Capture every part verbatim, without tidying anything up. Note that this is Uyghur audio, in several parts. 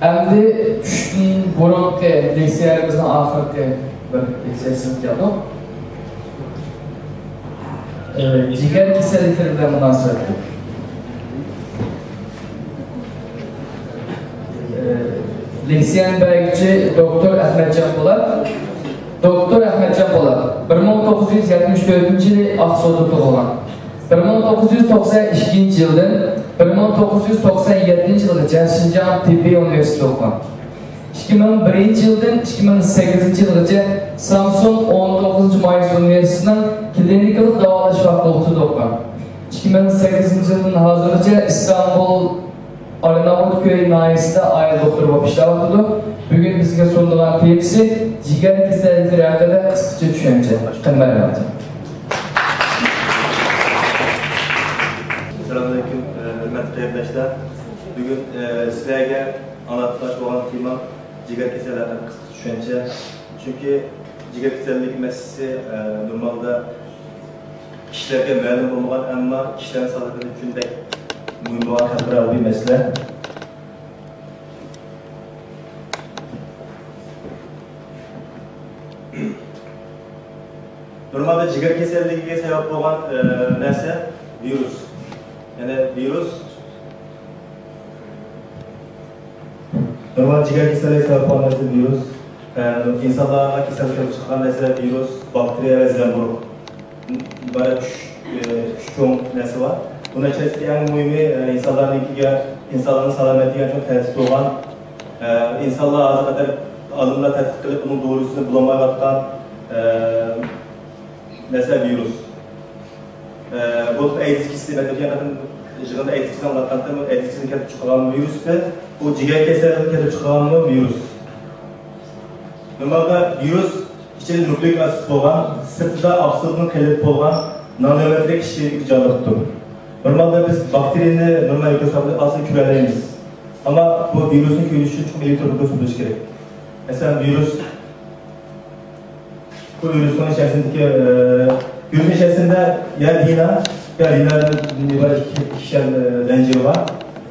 ئەمدى چۈشتىن بۇرۇنقى لېكسىيەمىزنىڭ ئاخىرقى بىر لېكسىيەسىگە كەلدۇق. ئى، جىگەر كېسەللىكلىرى بىلەن مۇناسىۋەتلىك. ئى، لېكسىيەنى بەرگۈچى دوكتور ئەخمەتجان پولات. دوكتور ئەخمەتجان پولات بىر مىڭ توققۇز يۈز يەتمىش تۆتىنچى يىلى ئاقسۇدا تۇغۇلغان. بىر مىڭ توققۇز يۈز توقسەن ئىككىنچى يىلدىن بىر مىڭ توققۇز يۈز توقسەن يەتتىنچى يىلغىچە شىنجاڭ تېببىي ئۇنىۋېرسىتېتىدا ئوقۇغان. ئىككى مىڭ بىرىنچى يىلدىن ئىككى مىڭ سەككىزىنچى يىلغىچە سامسۇن ئون توققۇزىنچى مايوس ئۇنىۋېرسىتېتىنىڭ كلىنىكىلىق داۋالاش فاكۇلتېتىدا ئوقۇغان. ئىككى مىڭ سەككىزىنچى يىلدىن ھازىرغىچە ئىستانبۇل ئارناۋۇتكۆي ناھىيەسىدە ئائىلە دوختۇرى بولۇپ ئىشلەۋاتىدۇ. بۈگۈن بىزگە سۇنىدىغان تېمىسى جىگەر كېسەللىكلىرى ھەققىدە قىسقىچە چۈشەنچە. قىممەت رەھمەت. ئەسسالامۇئەلەيكۇم، ھۆرمەتلىك قېرىنداشلار. بۈگۈن، ئە، سىلەرگە ئاڭلاتماقچى بولغان تېمام جىگەر كېسەللىكى ھەققىدە قىسقىچە چۈشەنچە. چۈنكى جىگەر كېسەللىكى مەسىلىسى، ئە، نورمالدا كىشىلەرگە مەلۇم بولمىغان، ئەمما كىشىلەرنىڭ سالامەتلىكى ئۈچۈن بەك مۇھىم بولغان خەتەرلىك بىر مەسىلە. نورمالدا جىگەر كېسەللىكىگە سەۋەب بولغان، ئە، نەرسە ۋىرۇس. يەنى ۋىرۇس نورمال جىگەر كېسەللىكى سەۋەب بولغان نەرسە ۋىرۇس. ئە، ئىنسانلارغا كېسەل كېلىپ چىققان نەرسە ۋىرۇس، باكتېرىيە ۋە زەمبۇرۇغ. ئىبارەت ئۈچ، ئە، ئۈچ چوڭ نەرسە بار. بۇنىڭ ئىچەرسىدىكى ئەڭ مۇھىمى، ئە، ئىنسانلارنىڭكىگە، ئىنسانلارنىڭ سالامەتلىكىگە چوڭ تەسىر قىلغان، ئە، ئىنسانلار ھازىرغا قەدەر ئالىملار تەتقىق قىلىپ، بۇنىڭ دورىسىنى بۇلالمايۋاتقان، ئە، نەرسە ۋىرۇس. ئە، بۇ ئەيدىز كېسىلى، مەن ئۆتكەن قېتىم يىغىندا ئەيدىز كېسىلىنى ئاڭلاتقانتىم، ئەيدىز كېسىلىدىن كېلىپ چىققان ۋىرۇستى، بۇ جىگەر كېسەلىدىن كېلىپ چىققان ۋىرۇس. نورمالدا ۋىرۇس ئىچىدە نۇكلېئىك ئاسىد بولغان، سىرتىدا ئاقسىلدىن قېلىپ بولغان نانومېتىرلىك كىچىك جانلىقتۇر. نورمالدا بىز باكتېرىيەنى نورمال مىكروسكوپ ئاستىدا كۆرەلەيمىز. ئەمما بۇ ۋىرۇسنى كۆرۈش ئۈچۈن چوقۇم ئېلېكترون مىكروسكوپ بولۇشى كېرەك. مەسىلەن، ۋىرۇس بۇ ۋىرۇسنىڭ ئىچەرىسىندىكى، ئە، ۋىرۇسنىڭ ئىچەرىسىندە يا دېئېنئې، يا دېئېنئېدىن ئىبارەت ئىككى، ئىككى خىل، ئە، زەنجىرى بار.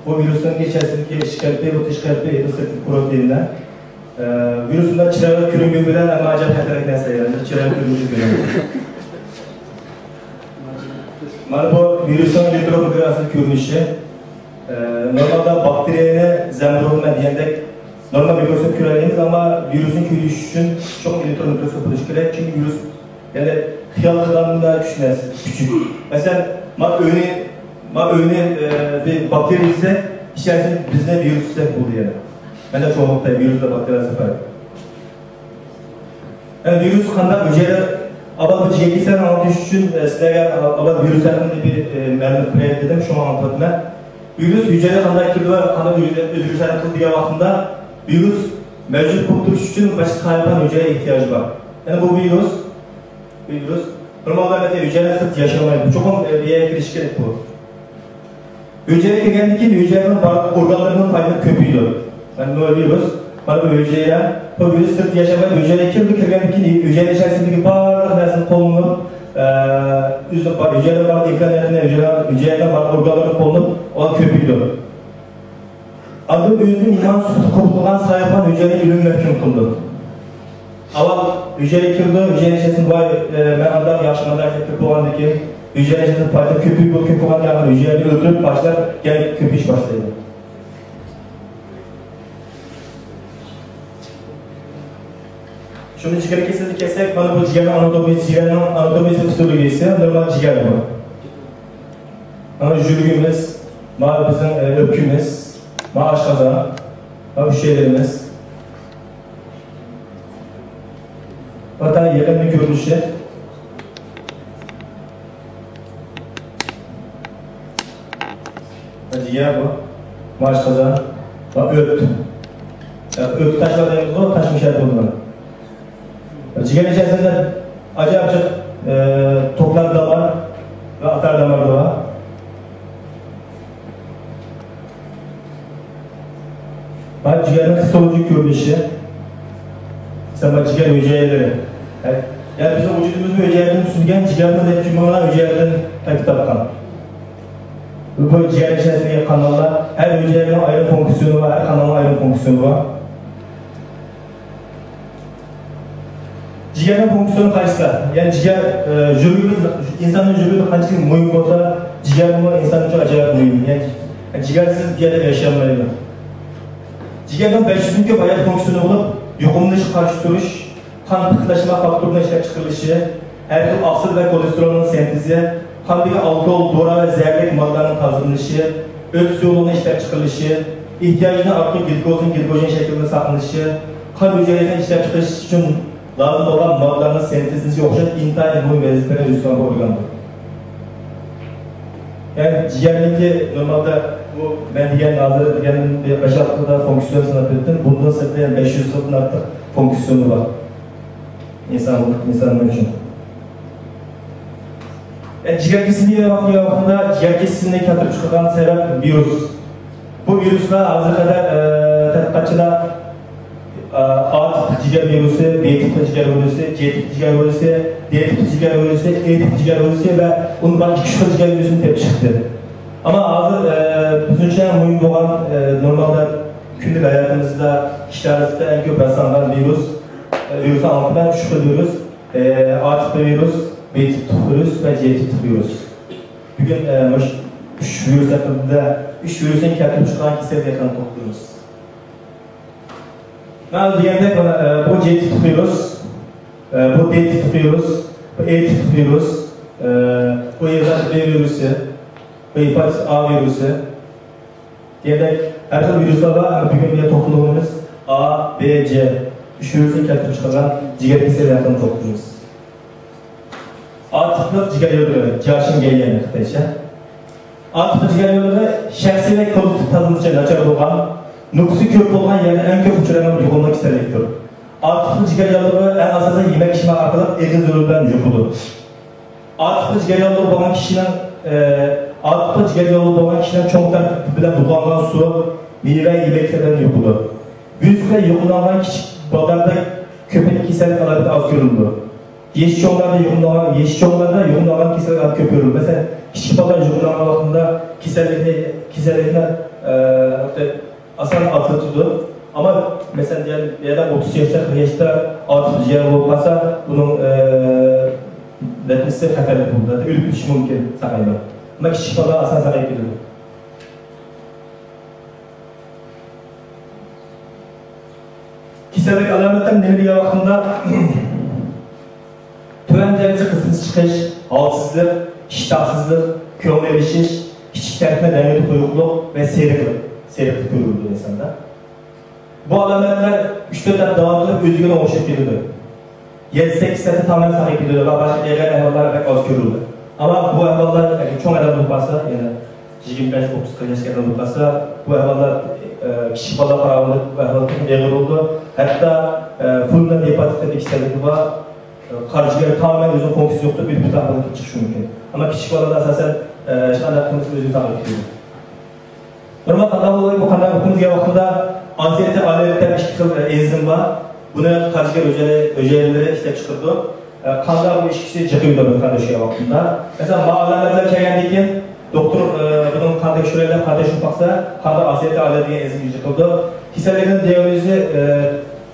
بۇ ۋىرۇسنىڭ ئىچەرىسىندىكى ئىچكى قېلىپى، بۇ تاشقى قېلىپى، بۇ سىرتقى پروتېئىنلار. ئە، ۋىرۇس بۇنداق چىرايلىق كۆرۈنمىگۈ بىلەن، ئەمما ئاجايىپ خەتەرلىك نەرسە، يەنى چىرايلىق كۆرۈنمىگۈ بىلەن. مانا بۇ ۋىرۇسنىڭ ئېلېكترون مىكروسكوپىنىڭ كۆرۈنۈشى. ئە، نورمالدا باكتېرىيەنى، زەمبۇرۇغنى دېگەندەك نورمال مىكروسكوپ كۆرەلەيمىز، ئەمما ۋىرۇسنى كۆرۈش ئۈچۈن چوقۇم ئېلېكترون مىكروسكوپ بولۇشى كېرەك، چۈنكى ۋىرۇس، يەنى خىيال قىلغاندا كۈچلۈك نەرسە، كۈچلۈك. مەسىلەن، ما ئۆينى، ما ئۆينى، ئە، بىر باكتېرىيە دېسەك، ئىچەرسىدە بىزنى ۋىرۇس دېسەك بولدى يەنى. مەندە چوڭلۇقتا ۋىرۇس ۋە باكتېرىيە سىفەت. ئە، ۋىرۇس قانداق ھۈجەيرە، ئاۋۋال بۇ جىگەر كېسەلنى ئاڭلىتىش ئۈچۈن، ئە، سىلەرگە ئاۋۋال ۋىرۇس ھەققىدە بىر، ئە، مەلۇمات بېرەي دېدىم، شۇڭا ئاڭلىتىۋاتىمەن. ۋىرۇس ھۈجەيرە قانداق كىرىدۇ ۋە قانداق ئۆزگىرىشلەرنى قىلىدۇ دېگەن ۋاقتىمدا، ۋىرۇس مەۋجۇت بولۇپ تۇرۇش ئۈچۈن باشقا ساھىبخان ھۈجەيرە ئېھتىياجى بار. يەنى بۇ ۋىرۇس، بۇ ۋىرۇس نورمالدا ھۈجەيرە سىرتىدا ياشىيالمايدۇ. چوقۇم، ئە، بىر يەرگە كىرىشى كېرەك بۇ. ھۈجەيرىگە كىرگەندىن كېيىن ھۈجەيرىنىڭ بارلىق ئورگانلىرىنىڭ پايدىلىرى كۆپىيىدۇ. مانا بۇ ۋىرۇس، مانا بۇ ھۈجەيرە، بۇ ۋىرۇس سىرتتا ياشىمايدۇ، ھۈجەيرىگە كىرىدۇ، كىرگەندىن كېيىن ھۈجەيرە ئىچەرىسىدىكى بارلىق نەرسىنى قوللىنىپ، ئە، ئۆزىنىڭ بار، ھۈجەيرىنىڭ بارلىق ئىمكانىيەتلىرىنى، ھۈجەيرە، ھۈجەيرىنىڭ بارلىق ئورگانلىرىنى قوللىنىپ، ئۇلار كۆپىيىدۇ. ئاندىن ئۆزىنىڭ ئىمان سۈپىتى قوبۇل قىلغان ساھىبخان ھۈجەيرىنى ئۆلۈمگە مەھكۇم قىلىدۇ. ئاۋۋال ھۈجەيرىگە كىرىدۇ، ھۈجەيرە ئىچەرسىدە ۋاي، ئە، مەن ئانداق ياخشى، مانداق ياخشى دەپ كۆپ بولغاندىن كېيىن، ھۈجەيرە ئىچەرسىدە پايدا كۆپىيىپ، كۆپ بولغاندىن كېيىن ھۈجەيرىنى ئۆلتۈرۈپ باشلاپ، يەنە كۆپىيىش باشلايدۇ. شۇنى جىگەر كېسىلىگە كەلسەك، مانا بۇ جىگەرنىڭ ئاناتومىيىسى، جىگەرنىڭ ئاناتومىيىسى، فىزىولوگىيىسى، نورمال جىگەر بۇ. مانا يۈرىكىمىز، مانا بىزنىڭ، ئە، ئۆپكىمىز، مانا ئاشقازان، مانا ئۈششەكلىرىمىز. مانا يېقىندىن كۆرۈنۈشى. مانا جىگەر بۇ. مانا ئاشقازان. مانا ئۆت. يا ئۆت تاشلار دەيمىزغۇ، تاش مۇشەددى بولىدۇ. جىگەر ئىچەرسىدە ئاجايىپ جىق، ئە، توكلار دامار ۋە ئاتار دامار بار. مانا جىگەرنىڭ فىزىولوگىيە كۆرۈنۈشى. مەسىلەن، مانا جىگەر ھۈجەيرىلىرى. يەنى بىزنىڭ ۋۇجۇدىمىزنىڭ ھۈجەيرىلىرىدىن تۈزۈلگەن جىگەرمۇ نەچچە مىڭلار ھۈجەيرىدىن تەركىب تاپقان. بۇ جىگەر ئىچەرسىدىكى قاناللار، ھەر ھۈجەيرىنىڭ ئايرىم فۇنكسىيونى بار، ھەر قانالنىڭ ئايرىم فۇنكسىيونى بار. جىگەرنىڭ فۇنكسىيونى قايسىلار؟ يەنى جىگەر، ئە، يۈرىكىمىز، ئىنساننىڭ يۈرىكى قانچىلىك مۇھىم بولسا، جىگەرمۇ ئىنسان ئۈچۈن ئاجايىپ مۇھىم. يەنى جىگەرسىز بىر يەردە ياشىيالمايدۇ. جىگەردىن بەش يۈزدىن كۆپ ھايات فۇنكسىيونى بولۇپ، يۇقۇملىنىشقا قارشى تۇرۇش، قان پىتلاشما فاكتورىنىڭ ئىشلەپ چىقىرىلىشى، ھەر خىل ئاقسىل ۋە كولېستېرولنىڭ سىنتېزى، قاندىكى ئالكوگول، دورا ۋە زەھەرلىك ماددىلارنىڭ تازىلىنىشى، ئۆت سۇيۇقلۇقىنىڭ ئىشلەپ چىقىرىلىشى، ئېھتىياجدىن ئارتۇق گلۇكوزنىڭ گلىكوجېن شەكلىدە ساقلىنىشى، قان ھۈجەيرىسىنىڭ ئىشلەپ چىقىرىش ئۈچۈن لازىم بولغان ماددىلارنىڭ سىنتېزىسىگە ئوخشاش ئىنتايىن مۇھىم ۋەزىپىنى ئۆز ئۈستىگە ئالغان بىر ئورگاندۇر. يەنى جىگەرنىڭكى نورمالدا بۇ مەن دېگەن ھازىر دېگەن بىر بەش-ئالتە خىلدا فۇنكسىيونى ساناپ ئۆتتۈم. بۇندىن سىرتتا يەنە بەش يۈز خىلدىن ئارتۇق فۇنكسىيونى بار. ئىنسان، ئىنسانلار ئۈچۈن. يەنى جىگەر كېسىلى دېگەن ۋاقىتتا جىگەر كېسىلىنى كەلتۈرۈپ چىقارغان سەۋەب ۋىرۇس. بۇ ۋىرۇسلار ھازىرغا قەدەر، ئە، تەتقىقاتچىلار، ئە، ئا تىپلىق جىگەر ۋىرۇسى، بى تىپلىق جىگەر ۋىرۇسى، جې تىپلىق جىگەر ۋىرۇسى، دې تىپلىق جىگەر ۋىرۇسى، ئېي تىپلىق جىگەر ۋىرۇسى ۋە ئۇنداق ئىككى خىل جىگەر ۋىرۇسىنى تېپىپ چىقتى. ئەمما ھازىر، ئە، بىزنىڭ ئۈچۈن مۇھىم بولغان، ئە، نورمالدا كۈندىلىك ھاياتىمىزدا كىشىلەر ئارىسىدا ئەڭ كۆپ راسلانغان ۋىرۇس، ئە، ۋىرۇسنى ئاڭلىتىمەن، ئۈچ خىل ۋىرۇس، ئە، ئا تىپلىق ۋىرۇس، بى تىپلىق ۋىرۇس ۋە جې تىپلىق ۋىرۇس. بۈگۈن، ئە، مۇشۇ ئۈچ ۋىرۇس ھەققىدە، ئۈچ ۋىرۇسنىڭ كەلتۈرۈپ چىقارغان كېسەللىكى ھەققىدە توختىلىمىز. مەن دېگەندەك، مانا، ئە، بۇ جې تىپلىق ۋىرۇس، ئە، بۇ دې تىپلىق ۋىرۇس، بۇ ئېي تىپلىق ۋىرۇس، ئە، بۇ ھېپاتىت بى ۋىرۇسى، بۇ ھېپاتىت ئا ۋىرۇسى دېگەندەك ھەر خىل ۋىرۇسلار بار. ئەمما بۈگۈن بىز توختىلىۋاتىمىز ئا، بې، جې ئۈچ ۋىرۇسنى كەلتۈرۈپ چىقارغان جىگەر كېسەللىكى ھەققىدە توختىلىمىز. ئا تىپلىق جىگەر يوللىرى، جياشىڭگەييەن خىتايچە. ئا تىپلىق جىگەر يوللىرى شەخسىي ۋە كوللېكتىپ تازىلىنىشى ناچار بولغان، نوپۇسى كۆپ بولغان يەردە ئەڭ كۆپ ئۇچرايدىغان يۇقۇملۇق كېسەللىكتۇر. ئا تىپلىق جىگەر ياللۇغى ئەڭ ئاساسەن يېمەك-ئىچمەك ئارقىلىق ئېغىز يولى بىلەن يۇقىدۇ. ئا تىپلىق جىگەر ياللۇغى بولغان كىشىنىڭ، ئە، ئا تىپلىق جىگەر ياللۇغى بولغان كىشىنىڭ چوڭ تەرىتىپ بىلەن بۇلغانغان سۇ، مېۋە، يېمەكلىكلەر بىلەن يۇقىدۇ. ۋىرۇس بىلەن يۇقۇملانغان كىچىك بالىلاردا كۆپىنچە كېسەللىك ئالامىتى ئاز كۆرۈلىدۇ. يېشى چوڭلاردا يۇقۇملانغان، يېشى چوڭلاردا يۇقۇملانغان كېسەللىك ئالامىتى كۆپ كۆرۈلىدۇ. مەسىلەن، كىچىك بالىلار يۇقۇملانغان ۋاقتىدا كېسەللىكنى، كېسەللىكنى، ئە، ئاسان ئاتلىتىدۇ. ئەمما، مەسىلەن، دېگەن، بىر ئادەم ئوتتۇز ياشتا، قىرىق ياشتا ئارتۇق جىگەر بولۇپ قالسا، بۇنىڭ، ئە، نەتىجىسى خەتەرلىك بولىدۇ. ھەتتا ئۆلۈپ كېتىشى مۇمكىن ساقايماي. ئەمما كىچىك بالىلار ئاسان ساقىيىپ كېتىدۇ. كېسەللىك ئالامەتلىرى نېمە دېگەن ۋاقتىمدا، تۆۋەن دەرىجىدە قىزىتما چىقىش، ھالسىزلىق، ئىشتىھاسىزلىق، كۆڭۈل ئېلىشىش، كىچىك تەرىتىنى رەڭگىدە قويۇقلۇق ۋە سېرىقلىق، سېرىقلىق كۆرۈلىدۇ ئىنساندا. بۇ ئالامەتلەر ئۈچ تۆت ھەپتە داۋام قىلىپ ئۆزگىرىدىغان ئوخشاپ كېتىدۇ. يەتتە سەككىز ھەپتە تامام ساقىيىپ كېتىدۇ ۋە باشقا ئېغىر ئەھۋاللار بەك ئاز كۆرۈلىدۇ. ئەمما بۇ ئەھۋاللار چوڭ ئادەم بولۇپ قالسا، يەنى يىگىرمە بەش، ئوتتۇز، قىرىق ياشقا يەتكەن بولۇپ قالسا، بۇ ئەھۋاللار، ئە، كىچىك بالىلارغا قارىغاندا بۇ ئەھۋال تېخىمۇ ئېغىر بولىدۇ. ھەتتا، ئە، پۇلمونېر گېپاتىت دېگەن كېسەللىكى بار. قارا جىگەر تامامەن ئۆزىنىڭ فۇنكسىيىسى يوقىتىپ، ئۆلۈپ كېتىدىغان ھالەتكە چىقىشى مۇمكىن. ئەمما كىچىك بالىلاردا ئاساسەن، ئە، ھېچقانداق قىلمىسا ئۆزىنى ساقلاپ كېتىدۇ. نورمال قانداق بولىدۇ؟ بۇ قانداق ئۇقۇمىز دېگەن ۋاقتىدا ئاسىيەتى ئالىيەت دەپ ئىككى خىل ئېنزىم بار. بۇنى قارا جىگەر ھۈجەيرىلىرى ئىشلەپ چىقىرىدۇ. ئە، قاندا بۇ ئىككىسى جىقىلىدۇ بىر قان تەكشۈرگەن ۋاقتىدا. مەسىلەن، ماۋۇ ئالامەتلەر كەلگەندىن كېيىن دوختۇر، ئە، بۇنىڭ قان تەكشۈرگەندە قان تەكشۈرۈپ باقسا، قاندا ئاسىيەتى ئالىيەت دېگەن ئېنزىم جىقىلىدۇ. كېسەللىكنىڭ دىئاگنوزى، ئە،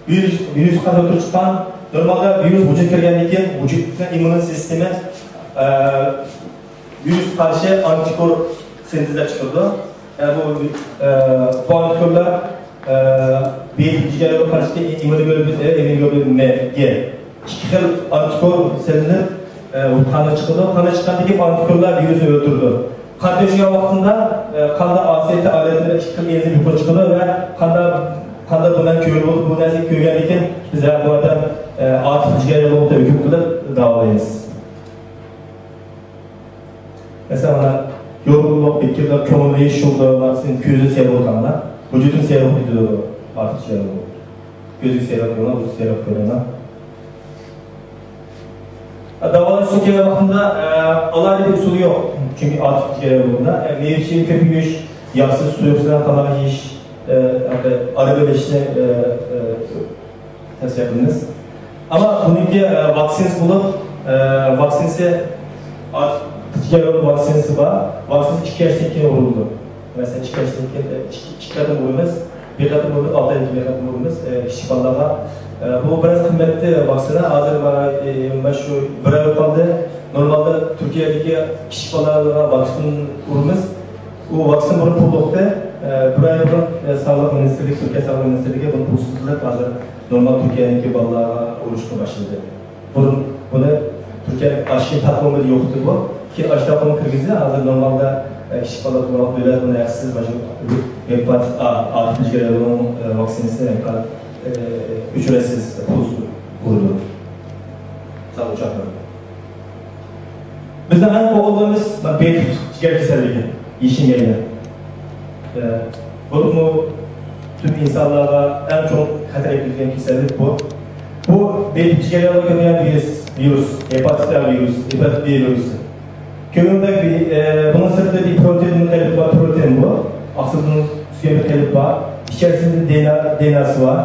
ۋىرۇس، ۋىرۇس قان ئوتتۇرىغا چىققان. نورمالدا ۋىرۇس ۋۇجۇدقا كىرگەندىن كېيىن ۋۇجۇدنىڭ ئىممۇن سىستېما، ئە، ۋىرۇسقا قارشى ئانتىكور سىنتېزلەپ چىقىرىدۇ. يەنى بۇ، ئە، بۇ ئانتىكورلار، ئە، بېيىت جىگەرگە قارشى ئىممۇنوگلوبۇلىن ئې، ئىممۇنوگلوبۇلىن مې، گې. ئىككى خىل ئانتىكور سېلىنىپ، ئە، قانغا چىقىدۇ. قانغا چىققاندىن كېيىن ئانتىكورلار ۋىرۇسنى ئۆلتۈرىدۇ. قان تەكشۈرگەن ۋاقتىدا، ئە، قاندا ئاسىيەتى ئالامەتلىرى ئىككى خىل ئېنزىم يۇقىرى چىقىدۇ ۋە قاندا، قاندا بۇ نەرسە كۆرۈلۈپ، بۇ نەرسىنى كۆرگەندىن كېيىن بىز، ھە، بۇ ئادەم، ئە، ئارتۇق جىگەر ياللۇغى دەپ ھۆكۈم قىلىپ داۋالايمىز. مەسىلەن، مانا، يورغۇنلۇق، بېكىنىپ، كۆڭۈل ئېشىشىدۇ، سېنىڭ كۆزۈڭ سېرىق بولغاندا، ۋۇجۇدۇڭ سېرىق كېتىدۇ، ئارتۇق جىگەر ياللۇغى. كۆزۈڭ سېرىق كۆرۈنە، ۋۇجۇد سېرىق كۆرۈنە. داۋالاش ئۇسۇلى كەلگەن ۋاقتىدا، ئە، ئالاھىدە بىر ئۇسۇل يوق. چۈنكى ئارتۇق جىگەر ياللۇغىدا، ئە، مېۋە-چېۋە كۆپ يېيىش، ياغسىز، سۇيۇقسىز تاماق يېيىش، ئە، ئارا بېرىشنى، ئە، ئە، تەۋسىيە قىلىمىز. ئەمما بۇنىڭكى، ئە، ۋاكسىنىسى بولۇپ، ئە، ۋاكسىنىسى ئارتۇق ۋاكسىنىسى بار. ۋاكسىنىسى ئىككى ياشتىن كېيىن ئۇرۇلىدۇ. مەسىلەن، ئىككى ياشتىن كېيىن، ئىككى، ئىككى قېتىم ئۇرىمىز. بىر قېتىم ئۇرىمىز، ئالتە ئايدىن كېيىن بىر قېتىم ئۇرىمىز. ئە، كىچىك بالىلارغا، ئە، بۇ بىراز قىممەتلىك ۋاكسىنا. ھازىر مانا، ئە، مانا شۇ بىر ئاي بولۇپ قالدى. نورمالدا تۈركىيەدىكى كىچىك بالىلارغا ۋاكسىنا ئۇرىمىز. ئۇ ۋاكسىنا بۇرۇن پۇل يوقتى. ئە، بىر ئاي بۇرۇن، ئە، ساغلىق مىنىستىرلىكى، تۈركىيە ساغلىق مىنىستىرلىكى بۇنى پۇلسىز قىلىپ، ھازىر نورمال تۈركىيەدىكى بالىلارغا ئۇرۇشقا باشلىدى. بۇرۇن بۇنى تۈركىيەنىڭ ئاشۇ تاقىمىدا يوقتى بۇ. كېيىن ئاشۇ تاقىمغا كىرگۈزدى. ھازىر نورمالدا، ئە، كىچىك بالىلار تۇرغان دۆلەت بۇنى ھەقسىز باشقا ھېپاتىت ئا، ئارتىپ جىگەر يولىنىڭ، ئە، ۋاكسىنىسىنى ھېپات-، ئە، ئۆچۈرەسىز، پۇلسىز بولىدۇ. ساغ بولۇڭ. بىزنىڭ ئەڭ قورقىدىغىنىمىز بېيىپ جىگەر كېسەللىكى، يېشىل مەينە. ئە، بولۇپمۇ پۈتۈن ئىنسانلارغا ئەڭ چوڭ خەتەر ئەكېلىدىغان كېسەللىك بۇ. بۇ بېيىپ جىگەر يولىغا كىرگەن ۋىرۇس، ۋىرۇس، ھېپاتىت ئا ۋىرۇسى، ھېپاتىت بى ۋىرۇسى. كۆڭۈلدە بىر، ئە، بۇنىڭ سىرتىدا بىر پروتېئىن قېلىپ بار، پروتېئىن بۇ. ئاقسىلدىن تۈزگەن بىر قېلىپ بار. ئىچەرىسىدە دېنا، دېناسى بار.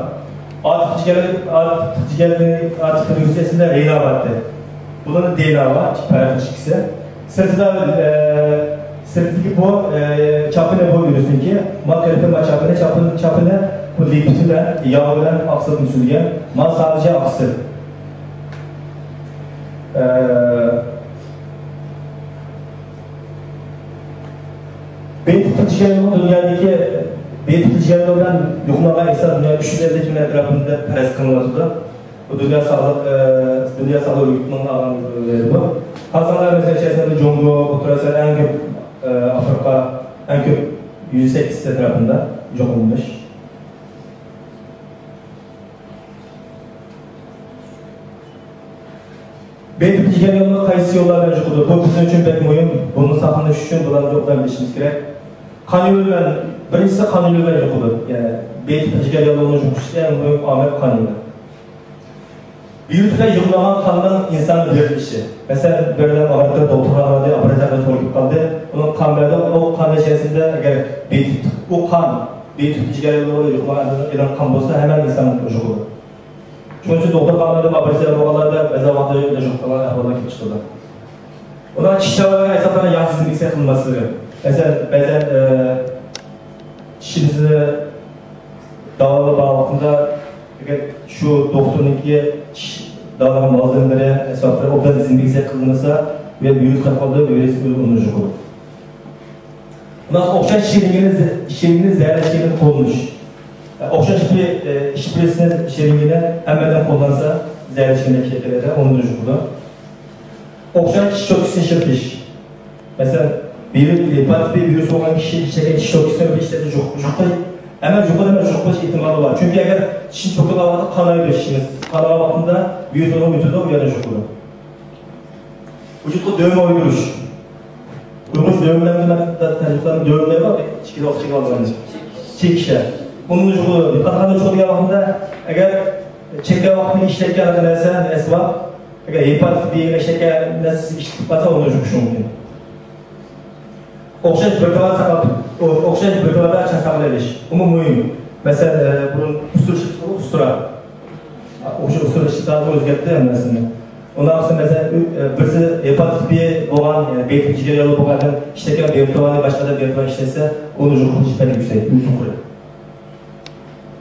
ئارتۇق جىگەر، ئارتۇق جىگەر، ئارتۇق ۋىرۇس ئىچەرسىدە رېنا بارتى. بۇلاردا دېنا بار، پەرقلىق ئىككىسى. سىرتىدا، ئە، سىرتىدىكى بۇ، ئە، چاپىنى بۇ ۋىرۇسنىڭكى، ما قېلىپى، ما چاپىنى، چاپىنى، چاپىنى بۇ لىپىد بىلەن، ياغ بىلەن ئاقسىل تۈزۈلگەن، ما سادىجە ئاقسىل. ئە، بېيىپ جىگەر يولى دۇنيادىكى، بېيىپ جىگەر يولى بىلەن يۇقۇملانغان ئىنسان دۇنيادا ئۈچ يۈز ئەللىك مىليون ئەتراپىندا پەرەز قىلىنىۋاتىدۇ. بۇ دۇنيا ساغلىق، ئە، دۇنيا ساغلىق ئۆلچىمىنىڭ ئالغان ۋېرى بۇ. قازانلار مەسىلەن ئىچەرسىدە جۇڭگو، ئوتتۇرا ئاسىيا ئەڭ كۆپ، ئە، ئافرىقا ئەڭ كۆپ، يۈز سەككىز ئەتراپىندا يۇقۇملىنىش. بېيىپ جىگەر يولى قايسى يوللار بىلەن يۇقىدۇ؟ بۇ بىزنىڭ ئۈچۈن بەك مۇھىم. بۇنى ساقلىنىش ئۈچۈن بۇلارنى ئوبدان بىلىشىمىز كېرەك. قان يولى بىلەن، بىرىنچىسى قان يولى بىلەن يۇقىدۇ. يەنى بېيىپ جىگەر يولىنى يۇقۇشتا ئەڭ مۇھىم ئامىل قان يولى. ۋىرۇس بىلەن يۇقۇملانغان قاننىڭ ئىنسانغا بېرىلىشى. مەسىلەن، بىر ئادەم ئاغرىپ تۇرۇپ دوختۇرخانىغا باردى، ئوپېراتسىيە قىلىش بولۇپ قالدى. ئۇنىڭ قان بەردى، ئۇ قان ئىچەرسىدە ئەگەر بېيىپ، ئۇ قان، بېيىپ جىگەر يولى يۇقۇملانغان ئادەمنىڭ ئېلان قان بولسا، ھەممە ئىنسان يۇقىدۇ. شۇنىڭ ئۈچۈن دوختۇرخانىلاردا ئوپېراتسىيە بولغانلاردا بەزى ۋاقىتتا يۇقۇپ قالغان ئەھۋاللار كېلىپ چىقىدۇ. ئۇنىڭ چىشلارغا ھېسابلارنى ياخشى دېزىنفېكسىيە قىلماسلىقى. مەسىلەن، بەزەن، ئە، چىشىمىزنى داۋالاپ بارغان ۋاقتىدا، ئەگەر شۇ دوختۇرنىڭكى چىش داۋالىغان مالزېمىلىرى، ئەسۋابلىرى ئوبدان دېزىنفېكسىيە قىلمىسا، بۇ يەردە ۋىرۇس تارقىلىدۇ، ۋىرۇس ئۆلۈپ ئۇنى يۇقىدۇ. بۇنىڭغا ئوخشاش شىرىنگىنى، شىرىنگىنى زەھەرلەشكەندە قوللىنىش. ئوخشاش بىر، ئە، ئىچىپ بېرىسىز شىرىنگىنى ھەممە ئادەم قوللانسا، زەھەرلەشكەندەك شەكىللەردە ئۇنى يۇقىدۇ. ئوخشاش چىش چوتكىسىنى ئىشلىتىش. مەسىلەن، بىر ھېپاتىت بى ۋىرۇس بولغان كىشى ئىچىدىكى چىش چوتكىسىنى بىر ئىشلەتسە، يۇق-، يۇققا-، ئەمەس، يۇقىرى ئەمەس، يۇققا ئېھتىمالى بار. چۈنكى ئەگەر چىش چوتكىغا قانايدۇ، چىشىمىز قانىغان ۋاقتىدا ۋىرۇس ئۇنىڭغا ئۆتىدۇ، ئۇ يەردىن يۇقىدۇ. ۋۇجۇدقا دۆۋە ئويدۇرۇش. ئۇيغۇرچە دۆۋىلەرنى مەن تەرجىمە قىلىمەن، دۆۋىلەر بار، ئىچكىرى ئوخشىغان، چېكىشە. ئۇنىڭ يۇقىرى، قاتقاندا چىقىدىغان ۋاقتىدا، ئەگەر چەككەن ۋاقتىنى ئىشلەتكەن نەرسە، ئەسۋاب، ئەگەر ھېپاتىت بى ئىشلەتكەن نەرسە ئىشلىتىپ قالسا، ئۇنى يۇقۇشى مۇمكىن. ئوخشاش بىر تاۋار ساقلاپ، ئوخشاش بىر تاۋاردا چاي ساقلاۋېلىش. ئۇمۇ مۇھىم. مەسىلەن، ئە، بۇرۇن ئۇستۇرا ئىشلىتىپ، ئۇستۇرا. ئوخشاش ئۇستۇرا ئىشلىتىپ، ھازىر ئۆزگەرتتى ھەممىسىنى. ئۇنداق بولسا، مەسىلەن، ئۈ-، ئە، بىرسى ھېپاتىت بى بولغان، يەنى بېيىپ جىگەر يولى بولغان ئادەم ئىشلەتكەن بىر تاۋارنى باشقا ئادەم بىر تاۋار ئىشلەتسە، ئۇنى يۇقۇرى پەن يۈكسەك، يۇقىرى.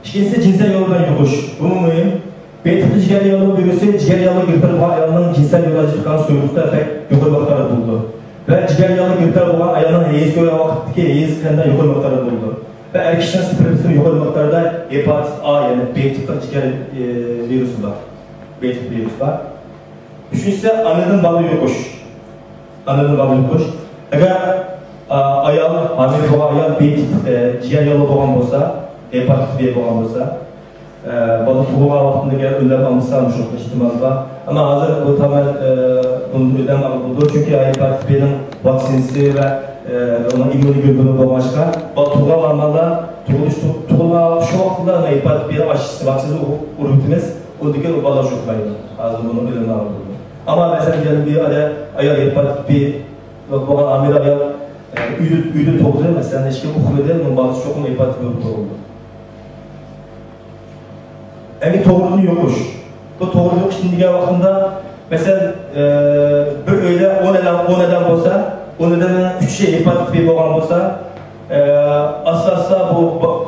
ئىككىنچىسى، جىنسىي يول بىلەن يۇقۇش. بۇمۇ مۇھىم. بېيىپ جىگەر يولى ۋىرۇسى جىگەر يولىغا گىرىپتار بولغان ئايالنىڭ جىنسىي يولىدا چىققان سۇيۇقلۇقتا بەك يۇقىرى مىقداردا بولىدۇ. ۋە جىگەر يولىغا گىرىپتار بولغان ئايالنىڭ ھەيز كۆرگەن ۋاقىتتىكى ھەيز قېنىدا يۇقىرى مىقداردا بولىدۇ. ۋە ئەر كىشىنىڭ سپېرمىسىدا يۇقىرى مىقداردا ھېپاتىت ئا، يەنى بېيىپ جىگەر، ئى، ۋىرۇسى بار. بېيىپ ۋىرۇسى بار. ئۈچىنچىسى، ئانىدىن بالا يۇقۇش. ئانىدىن بالا يۇقۇش. ئەگەر، ئا، ئايال، ھامىلە بولغان ئايال بېيىپ، ئى، جىگەر يولى بولغان بولسا، ھېپاتىت بى بولغان بولسا، ئە، بالا تۇغۇلغان ۋاقتىدا ئەگەر ئۈنلەم ئالمىسا، مۇشۇ ئېھتىمال بار. ئەمما ھازىر بۇ تامام، ئە، بۇنى ئۆلەم ئالغىلى بولىدۇ، چۈنكى ھېپاتىت بىنىڭ ۋاكسىنىسى ۋە، ئە، ئۇنىڭ ئىممۇنوگلوبۇلىنى بولغاچقا، بالا تۇغۇلغان بالىلار، تۇغۇلۇش، تۇغۇلغان شۇ ۋاقىتتا ھېپاتىت بى ئاشۇ ۋاكسىنىسى ئۇرۇپ كېتىمىز، ئۇندىن كېيىن ئۇ بالا يۇقمايدۇ. ھازىر بۇنى ئۆلەم ئالغىلى بولىدۇ. ئەمما مەسىلەن، يەنە بىر ئايال ھېپاتىت بى بولغان ھامىلە ئايال، ئە، ئۆيدە، ئۆيدە تۇغدى، مەسىلەن، ھېچكىم ئۇقمىدى، ئۇنىڭ بالىسى چوقۇم ھېپاتىت بولۇپ تۇغۇلدى. يەنى توغرىدىن يۇقۇش. بۇ توغرىدىن يۇقۇش دېگەن ۋاقتىدا، مەسىلەن، ئە، بىر ئۆيدە ئون ئادەم، ئون ئادەم بولسا، ئۇنىڭدىن ئۈچى ھېپاتىت بى بولغان بولسا، ئاستا-ئاستا بۇ با-،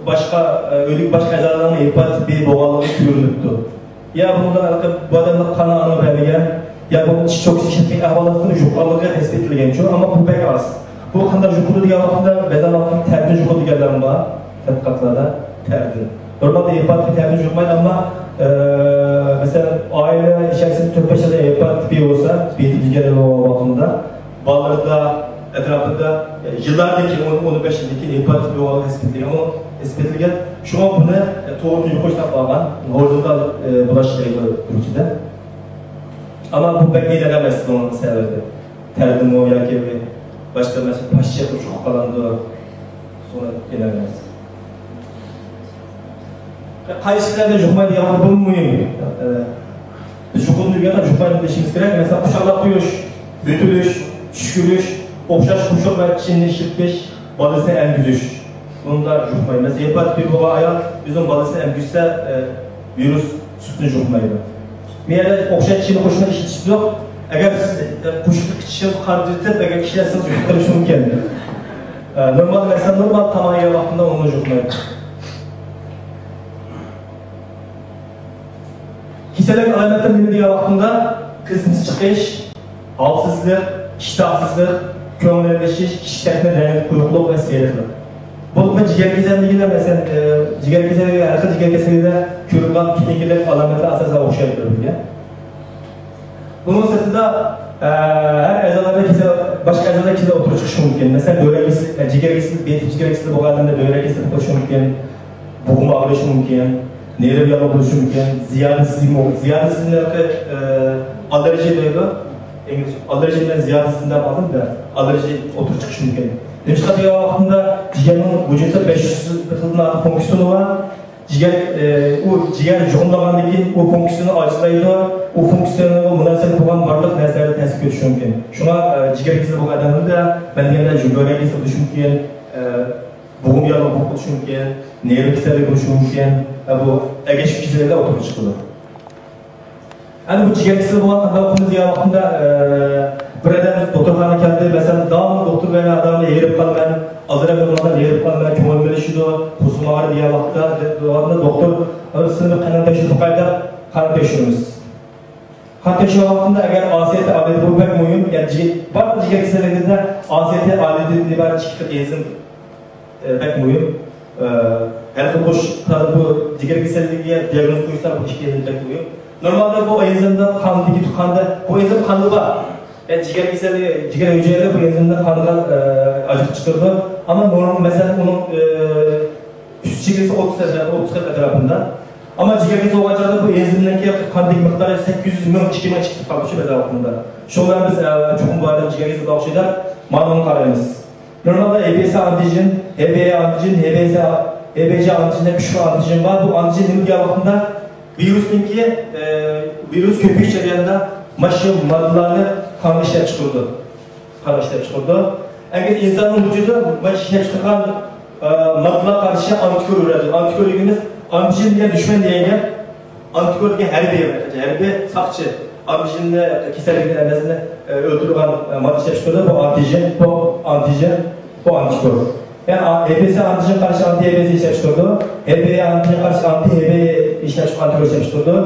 باشقا، ئۆيدىكى باشقا ئەزالارنىڭ ھېپاتىت بى بولغانلىقى كۆرۈلۈپتۇ. يا بۇنىڭدا بۇ ئادەمنىڭ قانى ئانىغا بەرمىگەن، يا بۇ چىش چوكىسى ئىشلەتمەي ئەھۋالاتىدا يۇققانلىقى تەسبىتلىگەنچۇ، ئەمما بۇ بەك ئاز. بۇ قانداق يۇقىدۇ دېگەن ۋاقىتتا، بەزى ۋاقىتتا تەردىن يۇقىدۇ دېگەنلەرمۇ بار تەتقىقاتلاردا، تەردىن. نورمالدا ھېپاتىت تەردىن يۇقمايدۇ، ئەمما، ئە، مەسىلەن، ئائىلە ئىچەرىسىدە تۆت-بەش ئادەم ھېپاتىت بى بولسا، بىتىپ جىگەر بولغان ۋاقتىدا، بالىلىرىدا، ئەتراپىدا، ئە، يىللاردىن كېيىن، ئون، ئون بەش يىلدىن كېيىن ھېپاتىت بولغان تەسبىتلىگەن، ئۇ تەسبىتلىگەن. شۇڭا بۇنى، ئە، توغرا تۇيۇقلۇش تاپالغان، ھورىزونتال، ئە، بۇلاش دەيدۇ تۈركچىدە. ئەمما بۇ بەك ئېنىق ئەمەس بۇنىڭ سەۋەبى. تەردىنمۇ ياكى باشقا مەسىلە پاششاق يۇقۇپ قالامدۇ؟ بۇنى ئېنىق ئەمەس. قايسىلاردا يۇقمايدۇ دېگەن بۇ مۇھىم. بىز يۇقىدۇ دېگەندە يۇقمايدۇ دېيىشىمىز كېرەك. مەسىلەن، قۇچاقلاپ قويۇش، يۆتىلىش، چۈشكۈرۈش، ئوخشاش قوشۇق ۋە چىنىنى ئىشلىتىش، بالىسىنى ئەمگۈزۈش. بۇندا يۇقمايدۇ. مەسىلەن، ھېپاتىت بى بولغان ئايال ئۆزىنىڭ بالىسىنى ئەمگۈزسە، ئە، ۋىرۇس سۈتىنى يۇقمايدۇ. بۇ يەردە ئوخشاش چىنە قوشۇقنى ئىشلىتىش يوق. ئەگەر سىز، ئە، قوشۇقنى ئىچىشىڭىز قان تۈزىتىپ، ئەگەر ئىشلەتسىڭىز يۇقۇپ قېلىشى مۇمكىن. ئە، نورمال مەسىلەن، نورمال تاماق يېگەن ۋاقتىدا ئۇنى يۇقمايدۇ. كېسەللىك ئالامەتلىرى نېمە دېگەن ۋاقتىدا، قىزىتما چىقىش، ھالسىزلىق، ئىشتىھاسىزلىق، كۆڭۈل ئېلىشىش، كىشىكلەرنىڭ رەڭگى قويۇقلۇق ۋە سېرىقلىق. بولۇپمۇ جىگەر كېسەللىكىدە، مەسىلەن، ئە، جىگەر كېسەللىكى، ھەر خىل جىگەر كېسەللىكىدە كۆرۈلىدىغان كلىنىكىلىق ئالامەتلەر ئاساسەن ئوخشايدۇ بىر-بىرىگە. بۇنىڭ سىرتىدا، ئە، ھەر ئەزالاردا كېسەل، باشقا ئەزالاردا كېسەل ئوتتۇرىغا چىقىشى مۇمكىن. مەسىلەن، بۆرەك كېسىلى، ئە، جىگەر كېسىلى، بىتىپ جىگەر كېسىلى بولغان ئادەمدە بۆرەك كېسىلى قىلىشى مۇمكىن. بوغۇم ئاغرىشى مۇمكىن، نېرۋا ياللۇغ بولۇشى مۇمكىن، زىيادە سېزىم، زىيادە سېزىملىكى، ئە، ئاللېرگىيە دەيدۇ. ئىنگلىزچە ئاللېرگىيە بىلەن زىيادە سېزىملىك ئادەمدە ئاللېرگىيە ئوتتۇرىغا چىقىشى مۇمكىن. نېمىشقا دېگەن ۋاقتىدا جىگەرنىڭ ۋۇجۇدتا بەش يۈز خىلدىن ئارتۇق فۇنكسىيونى بار. جىگەر، ئە، ئۇ جىگەر يۇغۇملانغاندىن كېيىن ئۇ فۇنكسىيونى ئاجىزلايدۇ. ئۇ فۇنكسىيونىغا مۇناسىۋەت بولغان بارلىق نەرسىلەردە تەسىر كۆرسىتىشى مۇمكىن. شۇڭا، ئە، جىگەر كېسىلى بولغان ئادەملەردە مەن دېگەندەك بۆرەك كېسىلى بولۇشى مۇمكىن. ئە، بوغۇم ياللۇغ بولۇپ قېلىشى مۇمكىن، نېرۋا كېسەللىكى بولۇشى مۇمكىن، ئە، بۇ ئەگەشمە كېسەللىكلەر ئوتتۇرىغا چىقىدۇ. ئەنە بۇ جىگەر كېسىلى بولغان قانداق قىلىمىز دېگەن ۋاقتىدا، ئە، بىر ئادەم دوختۇرخانىغا كەلدى، مەسىلەن، داۋاملىق دوختۇر بىلەن ئادەمنى ھېرىپ قالىمەن، ئازراق بىر ئادەمنى ھېرىپ قالىمەن، كۆڭلۈم ئېلىشىدۇ، قورسىقىم ئاغرىدى دېگەن ۋاقىتتا، دوختۇر، سېنى بىر قېنىڭ تەكشۈرۈپ باقاي دەپ قان تەكشۈرىمىز. قان تەكشۈرگەن ۋاقتىدا ئەگەر ئاسىيەتى ئالىيىتى، بۇ بەك مۇھىم. يەنى جىگەر، بارلىق جىگەر كېسەللىكلىرىدە ئاسىيەتى ئالىيىتىدىن ئىبارەت ئىككى خىل ئېنزىم، ئە، بەك مۇھىم. ئە، ھەر خىل قوش-، بۇ جىگەر كېسەللىكىگە دىياگنوز قويۇشتا بۇ ئىككى ئېنزىم بەك مۇھىم. نورمالدا بۇ ئېنزىمدا قاندىكى، قاندا، بۇ ئېنزىم قاندا بار. يەنى جىگەر كېسەللىكى، جىگەر ھۈجەيرىلىرى بۇ ئېنزىمنى قانغا، ئە، ئاجرىتىپ چىقىرىدۇ. ئەمما نورمال، مەسىلەن، ئۇنىڭ، ئە، ئۈست چېگرىسى ئوتتۇز، ئوتتۇز قىرىق ئەتراپىندا. ئەمما جىگەر كېسىلى بولغان چاغدا بۇ ئېنزىمنىڭكى قاندىكى مىقدارى سەككىز يۈز مىڭ، ئىككى مىڭ چىقىپ قالغۇچى بەزى ۋاقتىدا. شۇ بىلەن بىز، ئە، چوقۇم بۇ ئادەم جىگەر كېسىلى بولغان ئوخشايدۇ، مانا ئۇنى قارايمىز. نورمالدا ھېبېيسى ئانتىجېن، ھېبېيە ئانتىجېن، ھېبېيسى، ھېبېيجى ئانتىجېن دەپ ئۈچ خىل ئانتىجېن بار. بۇ ئانتىجېن نېمە دېگەن ۋاقتىدا ۋىرۇسنىڭكى، ئە، ۋىرۇس كۆپىيىش جەريانىدا مانا شۇ ماددىلارنى قانغا ئىشلەپ چىقىرىدۇ. قارا ئىشلەپ چىقىرىدۇ. ئەگەر ئىنساننىڭ ۋۇجۇدى مانا ئىشلەپ چىقىرغان، ئە، ماددىلارغا قارشى ئانتىكور ئۆرەتىدۇ. ئانتىكور دېگىنىمىز ئانتىجېن دېگەن دۈشمەن دېگەن گەپ. ئانتىكور دېگەن ھەربىي، ھەربىي ساقچى. ئانتىجېننى، كېسەللىكنى، ئەمەسنى، ئە، ئۆلتۈرىدىغان، ئە، ماددا ئىشلەپ چىقىرىدۇ. بۇ ئانتىجېن، بۇ ئانتىجېن، بۇ ئانتىكور. يەنى ئا-، ھېبېيسى ئانتىجېن قارشى ئانتى ھېبېيسى ئىشلەپ چىقىرىدۇ. ھېبېيە ئانتىجېن قارشى ئانتى ھېبېيە ئىشلەپ چىقىرىدۇ.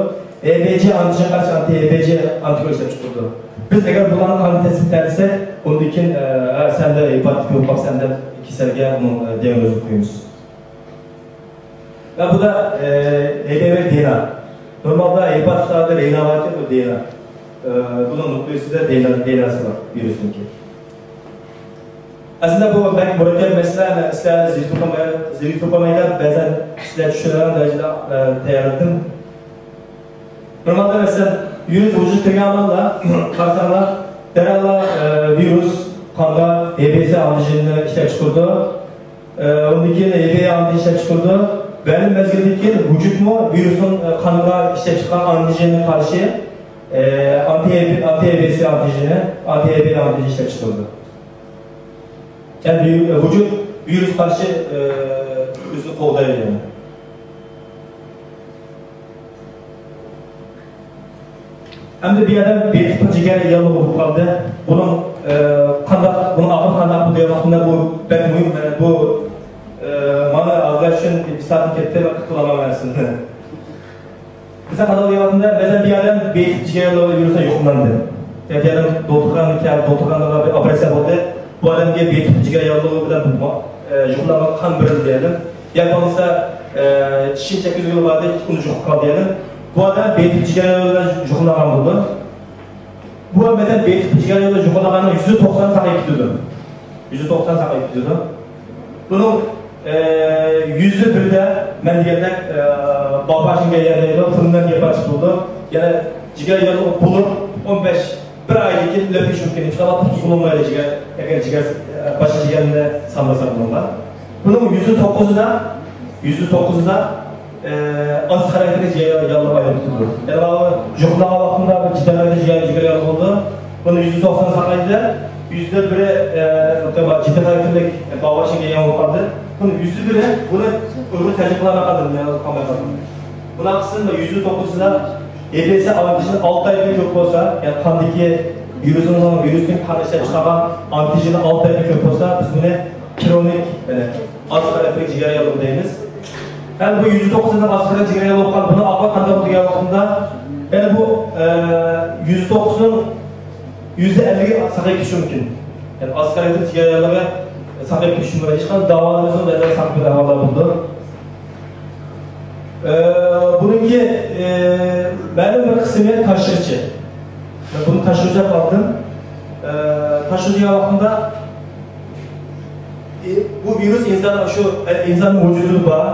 ھېبېيجى ئانتىجېن قارشى ئانتى ھېبېيجى ئانتىكور ئىشلەپ چىقىرىدۇ. بىز ئەگەر بۇلارنى قاندىن تەستىقلىسەك، ئۇندىن كېيىن، ئە، ھە، سەندە ھېپاتىت يوق، سەندە كېسەلگە ئۇنىڭ، ئە، دىياگنوزىنى قويىمىز. ۋە بۇدا، ئە، ھېبېيە دېنا. نورمالدا ھېپاتىتلاردا رېنا باركەن، بۇ دېنا. ئە، بۇنىڭ نۇقتىسىدا دېنا، دېناسى بار، ۋىرۇسنىڭكى. ئەسلىدە بۇ بەك مۇرەككەپ مەسىلە، سىلەرنى زېرىكتۈرۈپ قالماي، زېرىكتۈرۈپ قالماي دەپ، بەزەن سىلەر چۈشىنىدىغان دەرىجىدە، ئە، تەييارلىدىم. نورمالدا مەسىلەن، ۋىرۇس ۋۇجۇدقا كىرگەن ئامالدا قارىساڭلار، دەرھاللا، ئە، ۋىرۇس قانغا ھېبېيسى ئانتىجېننى ئىشلەپ چىقىرىدۇ. ئە، ئۇندىن كېيىن ھېبېيە ئانتىجېن ئىشلەپ چىقىرىدۇ. بەللىم مەزگىلدىن كېيىن ۋۇجۇدمۇ ۋىرۇسنىڭ، ئە، قانغا ئىشلەپ چىققان ئانتىجېنىغا قارشى، ئە، ئانتى ھېبېي-، ئانتى ھېبېيسى ئانتىجېنى، ئانتى ھېبېيە ئانتىجېن ئىشلەپ چىقىرىدۇ. يەنى ۋۇ-، ۋۇجۇد ۋىرۇسقا قارشى، ئە، ئۆزىنى قوغدايدۇ يەنى. ئەمدى بۇ ئادەم بىر تىپنىڭ جىگەر ياللۇغى بولۇپ قالدى. بۇنىڭ ئە، قانداق، بۇنىڭ ئاقىۋىتى قانداق بولىدۇ دېگەن ۋاقتىمدا بۇ بەك مۇھىم. مانا بۇ، ئە، مانا ھازىر شۇ بىر سائەتتىن كەتتى، ۋاقىت قىلالمايمەن سىزنى. بىزدە قانداق دېگەن ۋاقتىمدا، مەسىلەن، بىر ئادەم بېيىتىپ جىگەر ياللۇغى ۋىرۇسىغا يۇقۇملاندى. ياكى ئادەم دوختۇرخانىغا كەلدى، دوختۇرخانىدا بىر ئوپېراتسىيە بولدى. بۇ ئادەمگە بېيىتىپ جىگەر ياللۇغى بىلەن، ئە، يۇقۇملانغان قان بېرىلدى دېيەلى. ياكى بولمىسا، ئە، چىشىنى چەككۈزگىلى باردى، ئۇنى يۇقۇپ قالدى دېيەلى. بۇ ئادەم بېيىتىپ جىگەر ياللۇغى بىلەن يۇقۇملانغان بولىدۇ. بۇ، مەسىلەن، بېيىتىپ جىگەر ياللۇغى يۇقۇملانغاننىڭ يۈزدە توقسان ساقىيىپ كېتىدۇ. يۈزدە توقسان ساقىيىپ كېتىدۇ. بۇنىڭ، ئە، يۈزدە بىرىدە مەن دېگەندەك، ئە، باۋباشىڭ گەييەن دەيدۇ، فۇننەن گەپ ئاچىدۇ. يەنە جىگەر ياللۇغى بولۇپ، ئون بەش، بىر ئايدىن كېيىن ئۆلۈپ كېتىشى مۇمكىن. ئىنشاللا تۇتقۇزۇلمايدۇ جىگەر، ئەگەر جىگەر، ئە، باشقا جىگەرنى سانلىساق بۇنىڭغا. بۇنىڭ يۈزدە توققۇزىدا، يۈزدە توققۇزىدا ئە، ئاز خاراكتېرلىك جىگەر ياللۇغىغا ئايلىنىپ كېتىدۇ. يەنى ماۋۇ يۇقۇملانغان ۋاقتىمدا بىر جىددىي خاراكتېرلىك جىگەر، جىگەر ياللۇغى بولىدۇ. بۇنى يۈزدە توقسان ساقايدى، يۈزدە بىرى، ئە، جىددىي خاراكتېرلىك باۋباشىڭ گەييەن بولۇپ قالدى. بۇنى يۈزدە بىرى بۇنى ئۇيغۇر تەرجىمە قىلالماي قالدى، قالماي قالدى. بۇنىڭ قىسمى يۈزدە توققۇزىدا ھېپسى ئانتىجېنى ئالتە ئايدىن كۆپ بولسا، يەنى قاندىكى ۋىرۇسنىڭ، ۋىرۇستىن قان ئىشلەپ چىقارغان ئانتىجېنى ئالتە ئايدىن كۆپ بولسا، بىز بۇنى كرونىك، يەنى ئاز خاراكتېرلىك جىگەر ياللۇغى دەيمىز. ھەم بۇ يۈزدە توقسىنىڭ ئاستىغا جىگەر ياللۇغى قالغان، بۇنىڭ ئاقىۋىتى قانداق دېگەن ۋاقتىمدا، يەنى بۇ، ئە، يۈزدە توقسىنىڭ يۈزدە ئەللىكى ساقىيىپ كېتىشى مۇمكىن. يەنى ئاز خاراكتېرلىك جىگەر ياللۇغى ساقىيىپ كېتىشى مۇمكىن. ھېچقانداق داۋالىنىشنىڭ دەرۋەقە ساقىيىپ كېتىدىغان ئەھۋاللار بولىدۇ. ئە، بۇنىڭكى، ئە، مەلۇم بىر قىسمى تاشقىچە. بۇنى تاشقىچە دەپ ئالدىم. ئە، تاشقىچە دېگەن ۋاقتىمدا، ئى، بۇ ۋىرۇس ئىنسان، شۇ، ئە، ئىنساننىڭ ۋۇجۇدىدا بار.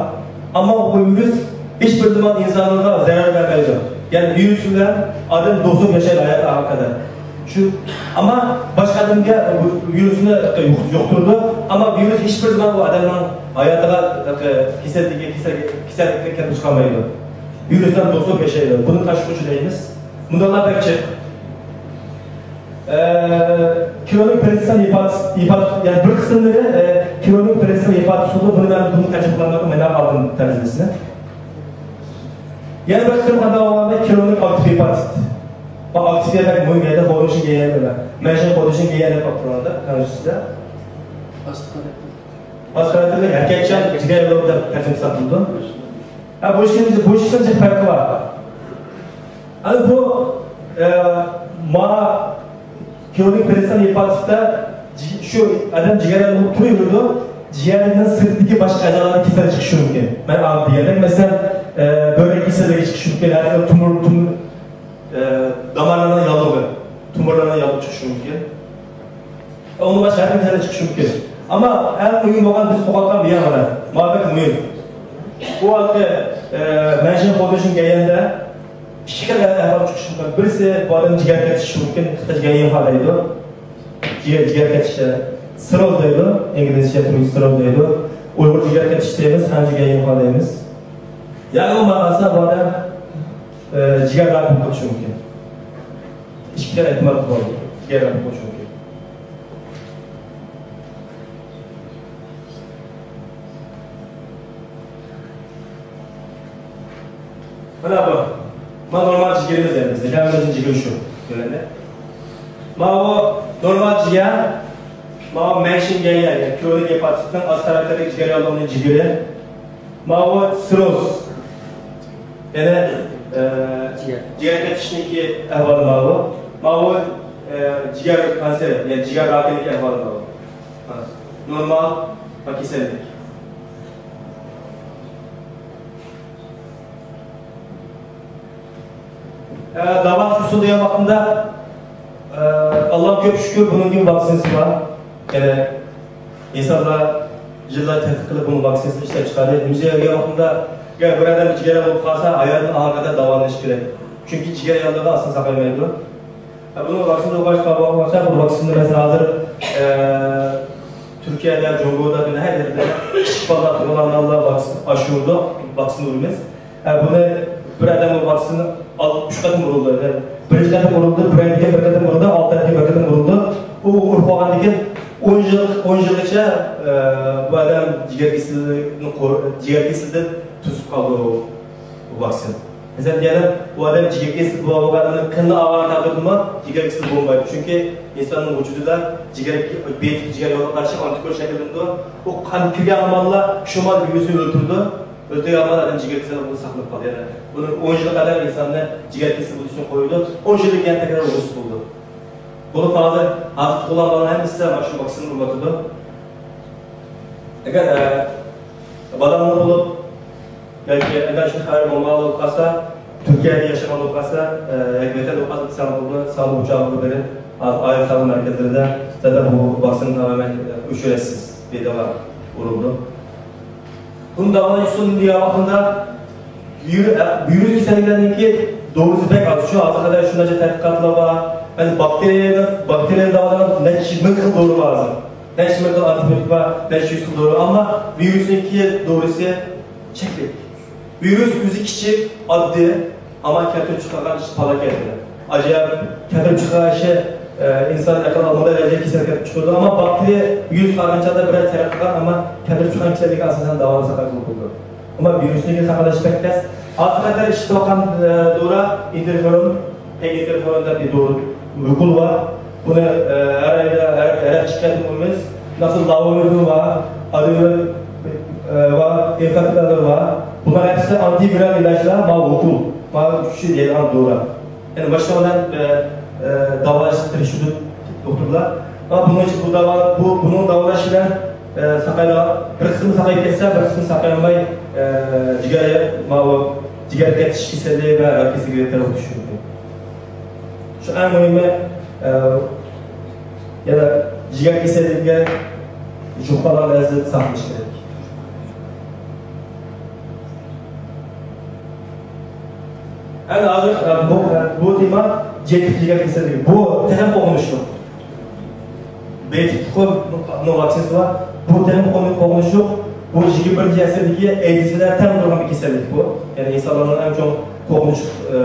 ئەمما بۇ ۋىرۇس ھېچ بىر زامان ئىنسانغا زەرەر بەرمەيدۇ. يەنى ۋىرۇس بىلەن ئادەم دوست بولۇپ ياشايدۇ ھايات ئاخىرىغا قەدەر. شۇ، ئەمما باشقا ئادەمگە بۇ ۋىرۇسنى يۇق-، يۇقتۇرىدۇ. ئەمما ۋىرۇس ھېچ بىر زامان بۇ ئادەمنىڭ ھاياتىغا كېسەللىككە، كېسەللىككە، كېسەللىكنى كەلتۈرۈپ چىقارمايدۇ. ۋىرۇس بىلەن دوست بولۇپ ياشايدۇ. بۇنى تاشقىچە دەيمىز. مۇنداقلار بەك جىق. ئە، كرونىك پېرىستالتىت ھېپاتىتىس، ھېپاتىتىس، يەنى بىر قىسىملىرى، ئە، كرونىك پېرىستالتىت ھېپاتىتىس بولىدۇ. بۇنى مەن، بۇنى تەرجىمە قىلالمايمەن، مەن ئالدىم تەرجىمىسىنى. يەنە بىر قىسىم قانداق بولغاندا كرونىك ئاكتىپ ھېپاتىت. بۇ ئاكتىپ ھېپاتىت مۇھىم يەردە خورنىشىن گەييەن، مەنشىن خورنىشىن گەييەن دەپ ئاتىلىدۇ، خەنزۇچىسىدا. ئاستىخان. ئاستىخان ھەرىكەتچان جىگەر يولى دەپ تەرجىمە قىلىنىدۇ. ھە، بۇ ئىككىنى، بۇ ئىككىسىنىڭ جىق پەرقى بار. ئەنە بۇ، ئە، مانا كرونىك پېرىستالتىت ھېپاتىتىستا جى-، شۇ ئادەم جىگەر بولۇپ تۇرۇۋېرىدۇ، جىگەرنىڭ سىرتىدىكى باشقا ئەزالاردا كېسەل چىقىشى مۇمكىن. مەن ئاڭلاپ دېگەندەك، مەسىلەن، ئە، بۆرەك كېسەللىكى چىقىشى مۇمكىن، ھەر خىل تومۇر، توم-، ئە، دامارلارنىڭ ياللۇغى، تومۇرلارنىڭ ياللۇغى چىقىشى مۇمكىن. ئۇنىڭ باشقا ھەر خىل كېسەللىك چىقىشى مۇمكىن. ئەمما ئەڭ مۇھىم بولغان بىز ئوقۇۋاتقان بۇ يەر مانا. مانا بەك مۇھىم. بۇ ھالقى، ئە، مەنشىن خورنىشىن گەييەندە ئىككى خىل ئەھۋال چىقىشى مۇمكىن. بىرسى، بۇ ئادەم جىگەر كېتىشى مۇمكىن، خىتايچە گەييىنخۇا دەيدۇ. جىگەر، جىگەر كېتىشى، سىروز دەيدۇ. ئىنگلىزچە تۈركچە سىروز دەيدۇ. ئۇيغۇر جىگەر كېتىشى دەيمىز، خەنزۇ گەييىنخۇا دەيمىز. يەنى بولمىغانسا بۇ ئادەم، ئە، جىگەر راكى بولۇپ قېلىشى مۇمكىن. ئىككى خىل ئېھتىمال بار. جىگەر راكى بولۇشى مۇمكىن. مانا بۇ. مانا نورمال جىگىرىمىز، يەنى بىزنىڭ ھەممىمىزنىڭ جىگىرى شۇ. كۆرۈندى؟ مانا بۇ نورمال جىگەر. مانا بۇ مەنشىن گەييەن، يەنى كرونىك ھېپاتىتنىڭ ئاز خاراكتېرلىك جىگەر ياللۇغىنىڭ جىگىرى. مانا بۇ سىروز. يەنى، ئە، جىگەر. جىگەر كېتىشنىڭكى ئەھۋالى مانا بۇ. مانا بۇ، ئە، جىگەر كانسېرى، يەنى جىگەر راكىنىڭكى ئەھۋالى مانا بۇ. نورمال ۋە كېسەللىك. ئە، داۋالاش ئۇسۇلى دېگەن ۋاقتىمدا، ئە، ئاللاغا كۆپ شۈكۈر، بۇنىڭكى ۋاكسىنىسى بار. يەنى ئىنسانلار يىللار تەتقىق قىلىپ، بۇنىڭ ۋاكسىنىسىنى ئىشلەپ چىقاردى. نېمىشقا دېگەن ۋاقتىمدا، ئەگەر بىر ئادەم جىگەر بولۇپ قالسا، ھاياتىنىڭ ئاخىرىغا قەدەر داۋالىنىشى كېرەك. چۈنكى جىگەر ياللۇغى ئاسان ساقايمايدۇ. ھە، بۇنىڭ ۋاكسىنىسى بولغاچقا، بولغاچقا، بۇ ۋاكسىنىنى، مەسىلەن، ھازىر، ئە، تۈركىيەدە، جۇڭگودا، ھەر يەردە كىچىك بالىلار تۇغۇلغاندا ۋاكسىن ئاشۇرىدۇ، ۋاكسىن ئۇرىمىز. ھە، بۇنى بىر ئادەم ۋاكسىنىنى ئال-، ئۈچ قېتىم ئۇرۇلدى. يەنى بىرىنچى قېتىم ئۇرۇلدى، بىر ئايدىن كېيىن بىر قېتىم ئۇرۇلدى، ئالتە ئايدىن كېيىن بىر قېتىم ئۇرۇلدى. ئۇ ئۇرۇپ بولغاندىن كېيىن ئون يىل، ئون يىلغىچە، ئە، بۇ ئادەم جىگەر كېسىلىنى قور-، جىگەر كېسىلىدىن توسۇپ قالىدۇ بۇ ۋاكسىن. مەسىلەن، دېيەلى، ئۇ ئادەم جىگەر كېسىلى بولغان ئادەمنىڭ قېنىنى ئاۋارە تاپتۇردىمۇ، جىگەر كېسىلى بولمايدۇ. چۈنكى ئىنساننىڭ ۋۇجۇدىدا جىگەر، بىيىپ جىگەر يولىغا قارشى ئانتىكور شەكىللىنىدۇ. ئۇ قان كىرگەن ئاماللا شۇ مال ۋىرۇسنى ئۆلتۈرىدۇ. ئۆلتۈرگەن ئامال ئادەم جىگەر كېسىلى بولۇپ ساقلىنىپ قالىدۇ. يەنى بۇنى ئون يىلغا قەدەر ئىنساننى جىگەر كېسىلى بولۇشتىن قويىدۇ. ئون يىلدىن كېيىن تەكرار ۋىرۇس بولىدۇ. بولۇپ ھازىر، ھازىر تۇغۇلغان بالىنىڭ ھەممىسى مانا شۇ ۋاكسىنا ئۇرۇۋاتىدۇ. ئەگەر، ئە، بالامنى بولۇپ، ياكى ئەگەر شۇ خەۋەر بولمىغان بولۇپ قالسا، تۈركىيەدە ياشىغان بولۇپ قالسا، ئە، ياكى ۋەتەندە بولۇپ قالسا، ساغلىق، ساغلىق ئوچاغلىرىغا بېرىپ، ھازىر ئائىلە ساغلىق مەركەزلىرىدە زادى بۇ ۋاكسىنا تامامەن ئۆچۈرەسىز، بىداغا ئۇرۇلىدۇ. بۇنى داۋالاش ئۇسۇلىنى دېگەن ۋاقتىدا، ۋىرۇ-، ۋىرۇس كېسەللىكلەرنىڭكى دورىسى بەك ئاز. شۇ ھازىرغا قەدەر شۇ نەچچە تەتقىقاتلار بار. مەسىلەن، باكتېرىيەنى، باكتېرىيەنى داۋالايدىغان نەچچە مىڭ خىل دورا بار ھازىر. نەچچە مىڭ خىل ئانتىبىيوتىك بار، نەچچە يۈز خىل دورا بار. ئەمما ۋىرۇسنىڭكى دورىسى چەكلىك. ۋىرۇس ئۆزى كىچىك، ئاددىي، ئەمما كەلتۈرۈپ چىقارغان ئىشى پالاكەتلىك. ئاجايىپ كەلتۈرۈپ چىقارغان ئىشى، ئە، ئىنسان ئەقىل ئالمىغان دەرىجىدە كېسەل كەلتۈرۈپ چىقىرىدۇ. ئەمما باكتېرىيە ۋىرۇس قارىغان چاغدا بىراز تەرەققىي قىلغان، ئەمما كەلتۈرۈپ چىققان كېسەللىكنى ئاساسەن داۋالاشقا قارىتىلىدۇ. ئەمما ۋىرۇسنىڭكى ساقلاش بەك تەس. ھازىرغا قەدەر ئىشلىتىۋاتقان، ئە، دورا ئىنتېرفېرون، پەك ئىنتېرفېرون دەپ بىر دورا، ئوكۇل بار. بۇنى، ئە، ھەر ئايدا، ھەر، ھەر ئىككى قېتىم ئۇرىمىز. ناسىل لاۋولىدىن بار، ئادېنوۋىر، ئە، بار، ئېنفەكتلار بار. بۇلار ھەممىسى ئانتىۋىرال ئىلاجلار، ماۋۇ ئوكۇل، ماۋۇ ئۈچى دەيدىغان دورا. يەنى ماشىنا بىلەن، ئە، ئە، داۋالاش تىرىشىدۇ دوختۇرلار. ئەمما بۇنىڭ ئۈچۈن بۇ داۋا-، بۇ، بۇنىڭ داۋالاش بىلەن، ئە، ساقايدىغان، بىر قىسمى ساقايىپ كەتسە، بىر قىسمى ساقايالماي، ئە، جىگەر، ماۋۇ جىگەر كېتىش كېسەللىكى ۋە راك كېسەللىكىگە گىرىپتار بولۇشى مۇمكىن. شۇ ئەڭ مۇھىمى، ئە، يەنە جىگەر كېسەللىكىگە يۇقۇپ قالغان نەرسىدىن ساقلىنىش كېرەك. ئەمدى ھازىر، ئە، بۇ، بۇ تېما جېتىپ جىگەر كېسەللىكى. بۇ تېخىمۇ قورقۇنچلۇق. بېيتىكتىكو نوۋاكسىنىسى بار. بۇ تېخىمۇ قورقۇنچلۇق. بۇ يىگىرمە بىرىنچى ئەسىردىكى ئەيدىز بىلەن تەڭ تۇرغان بىر كېسەللىك بۇ. يەنى ئىنسانلارنىڭ ئەڭ چوڭ قورقۇنچ، ئە،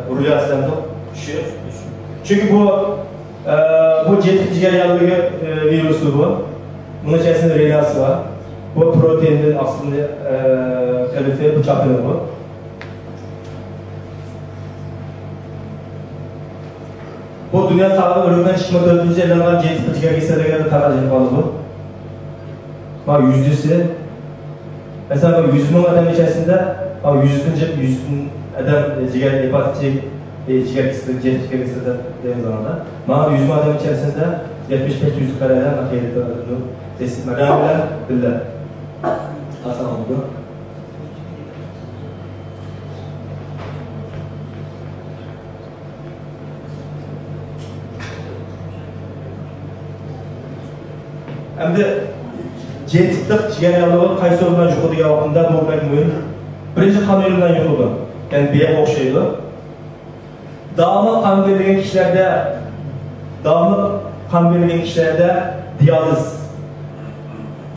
رولى ئەسلىدە شۇ. چۈنكى بۇ، ئە، بۇ جېتىپ جىگەر ياللۇغى، ئە، ۋىرۇسى بۇ. بۇنىڭ ئىچەرسىندە رېناسى بار. بۇ پروتېئىندىن ئاقسىلنى، ئە، تەلىپى بۇ چاپلىنىدۇ. بۇ دۇنيا ساغلىق ئۆلكىنىڭ ئىككى مىڭ تۆتىنچى يىلى ئېلان قىلغان جېنېتىك جىگەر كېسەللىكىگە قارىتىلغان بۇ. مانا يۈزدىسى. مەسىلەن، بۇ يۈز مىڭ ئادەم ئىچەرسىندە، مانا يۈزدىن جىق، يۈزدىن ئادەم جىگەر ھېپاتىت، جىگەر كېسىلى، جېنېتىك جىگەر كېسىلى دەپ دەيمىز ئاڭدا. مانا يۈز مىڭ ئادەم ئىچەرسىندە يەتمىش بەش يۈز قەدەر ئادەم ئاقىۋەتتە ئۆلىدۇ. دېسىم، مەدەنىيەت بىللە. ئاسان بولىدۇ. ئەمدى جېنېتىك جىگەر ياللۇغى قايسى ئورۇن بىلەن يۇقىدۇ دېگەن ۋاقتىمدا بۇ بەك مۇھىم. بىرىنچى قان يولى بىلەن يۇقىدۇ. يەنى بېيىغا ئوخشايدۇ. داۋاملىق قان بېرىلگەن كىشىلەردە، داۋاملىق قان بېرىلگەن كىشىلەردە دىيالىز.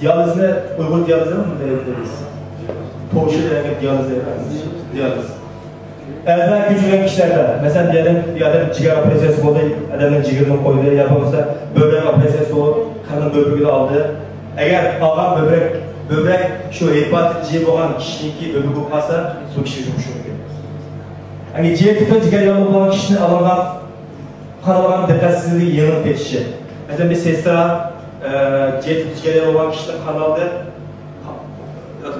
دىيالىزنى ئۇيغۇر دىيالىزى دەپ بىلىمىز. پوۋېشچى دېگەن گەپ دىيالىز دەيدۇ. دىيالىز. ئەزا كۆچۈرگەن كىشىلەردە، مەسىلەن، بىر ئادەم، بىر ئادەم جىگەر ئوپېراتسىيەسى بولدى، ئادەمنىڭ جىگىرىنى قويدى، يا بولمىسا بۆبرەك ئوپېراتسىيەسى بولۇپ، قاننى بۆبرىكىدىن ئالدى. ئەگەر ئالغان بۆبرەك، بۆبرەك شۇ ھېپاتىت جى بولغان كىشىنىڭكى بۆبرىكى بولۇپ قالسا، بۇ كىشى يۇقۇشى مۇمكىن. يەنى جى تىپى جىگەر ياللۇغى بولغان كىشىدىن ئالىنغان، قان ئالغان دىققەتسىزلىك يېڭىلىق پېتىشى. مەسىلەن، بىر سېسترا، ئە، جى تىپى جىگەر ياللۇغى بولغان كىشىدىن قان ئالدى.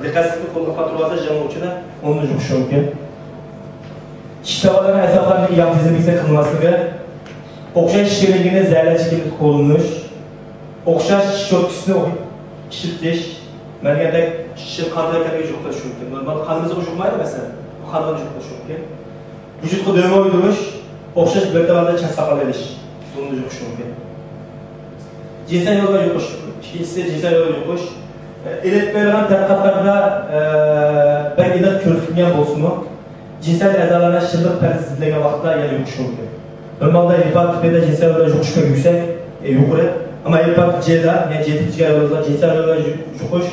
دىققەتسىزلىك قولغا پاتۇرۇۋالسا، يېڭىلىق ئىچىدە ئۇنىڭدىن يۇقۇشى مۇمكىن. چىش تاۋارلىرىنىڭ ئەتراپلىرىدىكى ياغ تىزىملىكى قىلماسلىقى، ئوخشاش شىرىنكىنى زەھەرلەش كېمىكى قوللىنىش، ئوخشاش چىش چوتكىسىنى ئىشلىتىش، مەن دېگەندەك چىشنى قان تەۋەكەلگە يۇقىرى قىلىش مۇمكىن. نورمال قانىمىزغا يۇقمايدۇ، مەسىلەن، قانغا يۇقىرى قىلىش مۇمكىن. ۋۇجۇدقا دۆمە ئويدۇرۇش، ئوخشاش بىر تاۋاردا چاچ ساقال ئېلىش، بۇنىمۇ يۇقۇش مۇمكىن. جىنسىي يولدا يۇقۇش، ئىككىنچىسى جىنسىي يولدا يۇقۇش. ئېلىپ بېرىلغان تەتقىقاتلاردا، ئە، بەك ئېنىق كۆرسىتىلمىگەن بولسىمۇ، جىنسىي ئەزالارنىڭ شىللىق پەردىسى زىدلەنگەن ۋاقىتتا يەنە يۇقۇشى مۇمكىن. نورمالدا ھېپاتىت بدا جىنسىي يولدا يۇقۇش بەك يۈكسەك، ئە، يۇقىرى. ئەمما ھېپاتىت جدا، يەنى جېنېتىك جىگەر يولىدا جىنسىي يولدا يۇ-، يۇقۇش،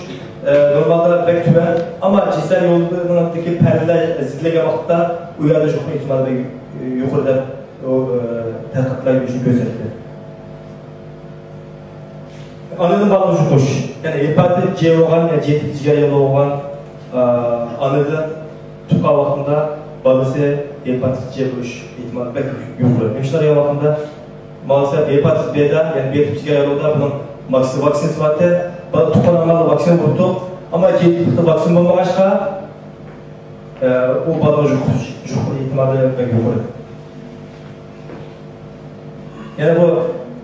ئە، نورمالدا بەك تۆۋەن. ئەمما جىنسىي يولدىكى پەردىلەر زىدلەنگەن ۋاقىتتا ئۇ يەردە يۇقۇش ئېھتىمالى بەك يۇقىرى دەپ ئۇ، ئە، تەتقىقاتلار شۇنى كۆرسەتتى. ئانىدىن بالىغا يۇقۇش، يەنى ھېپاتىت جى بولغان يا جېنېتىك جىگەر يولى بولغان، ئە، ئانىدىن تۇغقان ۋاقتىدا بالىسى ھېپاتىتىس سى بولۇش ئېھتىمالى بەك يۇقىرى. نېمىشقا دېگەن ۋاقتىمدا، مالىسى ھېپاتىتىس بدا، يەنى بېسىپ چىققان يولدا بۇنىڭ ماكسى ۋاكسىنىسى بارتى. بالا تۇغقان ئامال ۋاكسىنا بۇرۇتۇق، ئەمما جىددىي ۋاكسىنا بولمىغاچقا، ئە، ئۇ بالىنىڭ يۇقۇش، يۇقۇش ئېھتىمالى بەك يۇقىرى. يەنە بۇ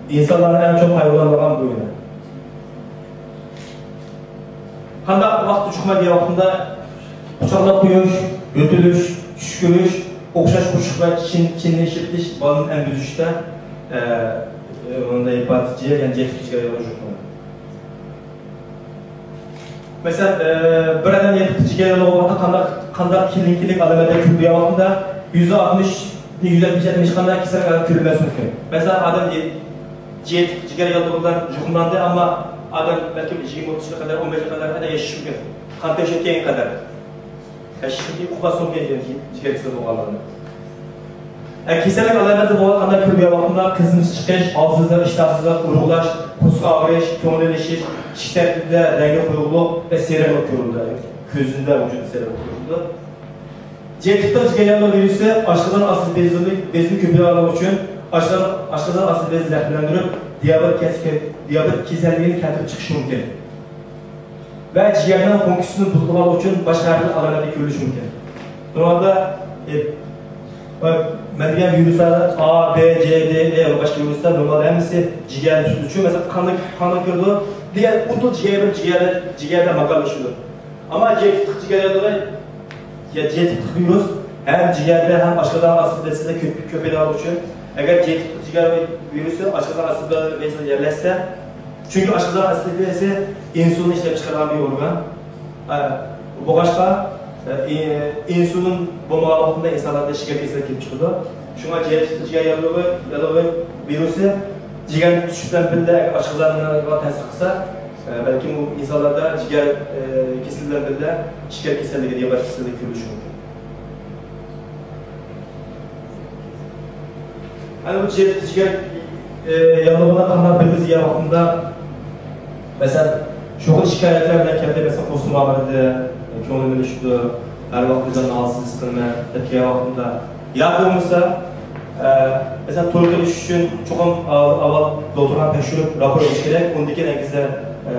ئىنسانلارنى ئەڭ چوڭ قايغۇلاندۇرغان بۇ يەنە. قانداق ۋاقىتتا چۈشمەيدىغان ۋاقتىدا قۇچاقلاپ قويۇش، يۆتىلىش، چۈشكۈرۈش، ئوخشاش قوشۇقلار چىن، چىننى ئىشلىتىش، بالىنى ئەمگۈزۈشتە، ئە، ئە، ئۇندا ھېپاتىتىس سى، يەنى جىددىي چىقىدىغان يۇقۇم. مەسىلەن، ئە، بىر ئادەم ھېپاتىتىس سى ياللۇغى ۋاقتىدا قانداق، قانداق كلىنىكىلىك ئالامەتلەر كۆرۈلگەن ۋاقتىدا يۈزدە ئاتمىش، يۈزدە ئاتمىش قانداق كېسەل كۆرۈلمەسلىكى مۇمكىن. مەسىلەن، ئادەم جىددىي جىگەر ياللۇغى بىلەن يۇقۇملاندى، ئەمما ئادەم بەلكىم يىگىرمە ئوتتۇز يىلغا قەدەر، ئون بەش يىلغا قەدەر ھەدە ياشىشى مۇمكىن. قان تەكشۈرتكەنگە قەدەر. ياشىشى مۇمكىن، ئۇقۇپ باسمىغان جىگەر كېسىلى بولغانلارنى. ئە، كېسەللىك ئالامەتلىرى بولغان قانداق كۆرۈلگەن ۋاقتىدا قىزىمسىز چىقىش، ھالسىزلىق، ئىشتىھاسىزلىق، ئۇرغۇلاش، قورساق ئاغرىش، كۆڭۈل ئېلىشىش، ئىچ تەرىپىدە رەڭگى قويۇقلۇق ۋە سېرىقلىق كۆرۈلىدۇ. كۆزىدە، ۋۇجۇدىدا سېرىقلىق كۆرۈلىدۇ. جىگەر تىقىق جىگەر ياللۇغى ۋىرۇسى ئاشقازان ئاستى بېزىنى، بېزىنى كۆپەيتىدىغانلىقى ئۈچۈن ئاشقازان، ئاشقازان ئاستى بېزىنى زەخىملەندۈرۈپ، دىيابېت كەس-، دىيابېت كېسەللىكىنى كەلتۈرۈپ چىقىشى مۇمكىن. ۋە جىگەرنىڭ فۇنكسىيىسىنى بۇزىدىغانلىقى ئۈچۈن باشقا ھەر خىل ئالامەتلەر كۆرۈلۈشى مۇمكىن. نورمالدا، ئە، مەن دېگەن ۋىرۇسلار ئا، بې، جې، دې، ئې ۋە باشقا ۋىرۇسلار نورمالدا ھەممىسى جىگەرنى تۇتىدۇ. مەسىلەن، قاندا، قاندا كىرىدۇ. دېگەن ئۇدۇل جىگەر بىر جىگەردە، جىگەردە ماكانلىشىدۇ. ئەمما جىگەر تىقىق جىگەر ياللۇغى، يا جىگەر تىقىق ۋىرۇس ھەم جىگەردە ھەم ئاشقازان ئاستى بېزىدە كۆپ، كۆپەيگەنلىكى ئۈچۈن، ئەگەر جىگەر تىقىق جىگەر ۋىرۇسى ئاشقازان ئاستى بېزىدا يەرلەشسە، چۈنكى ئاشقازان ئاستى بېزى ئىنسۇلىن ئىشلەپ چىقىرىدىغان بىر ئورگان. ئە، بولغاچقا، ئە، ئى-، ئىنسۇلىن بولمىغان ۋاقتىدا ئىنسانلاردا شېكەر كېسىلى كېلىپ چىقىدۇ. شۇڭا جىگەر، جىگەر ياللۇغى، ياللۇغى ۋىرۇسى جىگەرنى تۇتۇش بىلەن بىللە ئاشقازانغا تەسىر قىلسا، ئە، بەلكىم ئۇ ئىنسانلاردا جىگەر، ئە، كېسىلى بىلەن بىللە شېكەر كېسەللىكى، دىيابېت كېسەللىكى كۆرۈلۈشى مۇمكىن. ئەنە بۇ جىگەر، جىگەر، ئە، ياللۇغىنى قانداق بىلىمىز دېگەن ۋاقتىمدا، مەسىلەن، شۇ خىل شىكايەتلەر بىلەن كەلدى، مەسىلەن، قورسىقىم ئاغرىدى، كۆڭلۈم ئېلىشىدۇ، ھەر ۋاقىت ئۆزۈمنى ھالسىز ھېس قىلىمەن دەپ كەلگەن ۋاقتىمدا، ياكى بولمىسا، ئە، مەسىلەن، توي قىلىش ئۈچۈن چوقۇم ئاۋ-، ئاۋۋال دوختۇرخانا تەكشۈرۈپ، راپور ئېلىش كېرەك، ئۇندىن كېيىن ئەگەر سىزدە، ئە،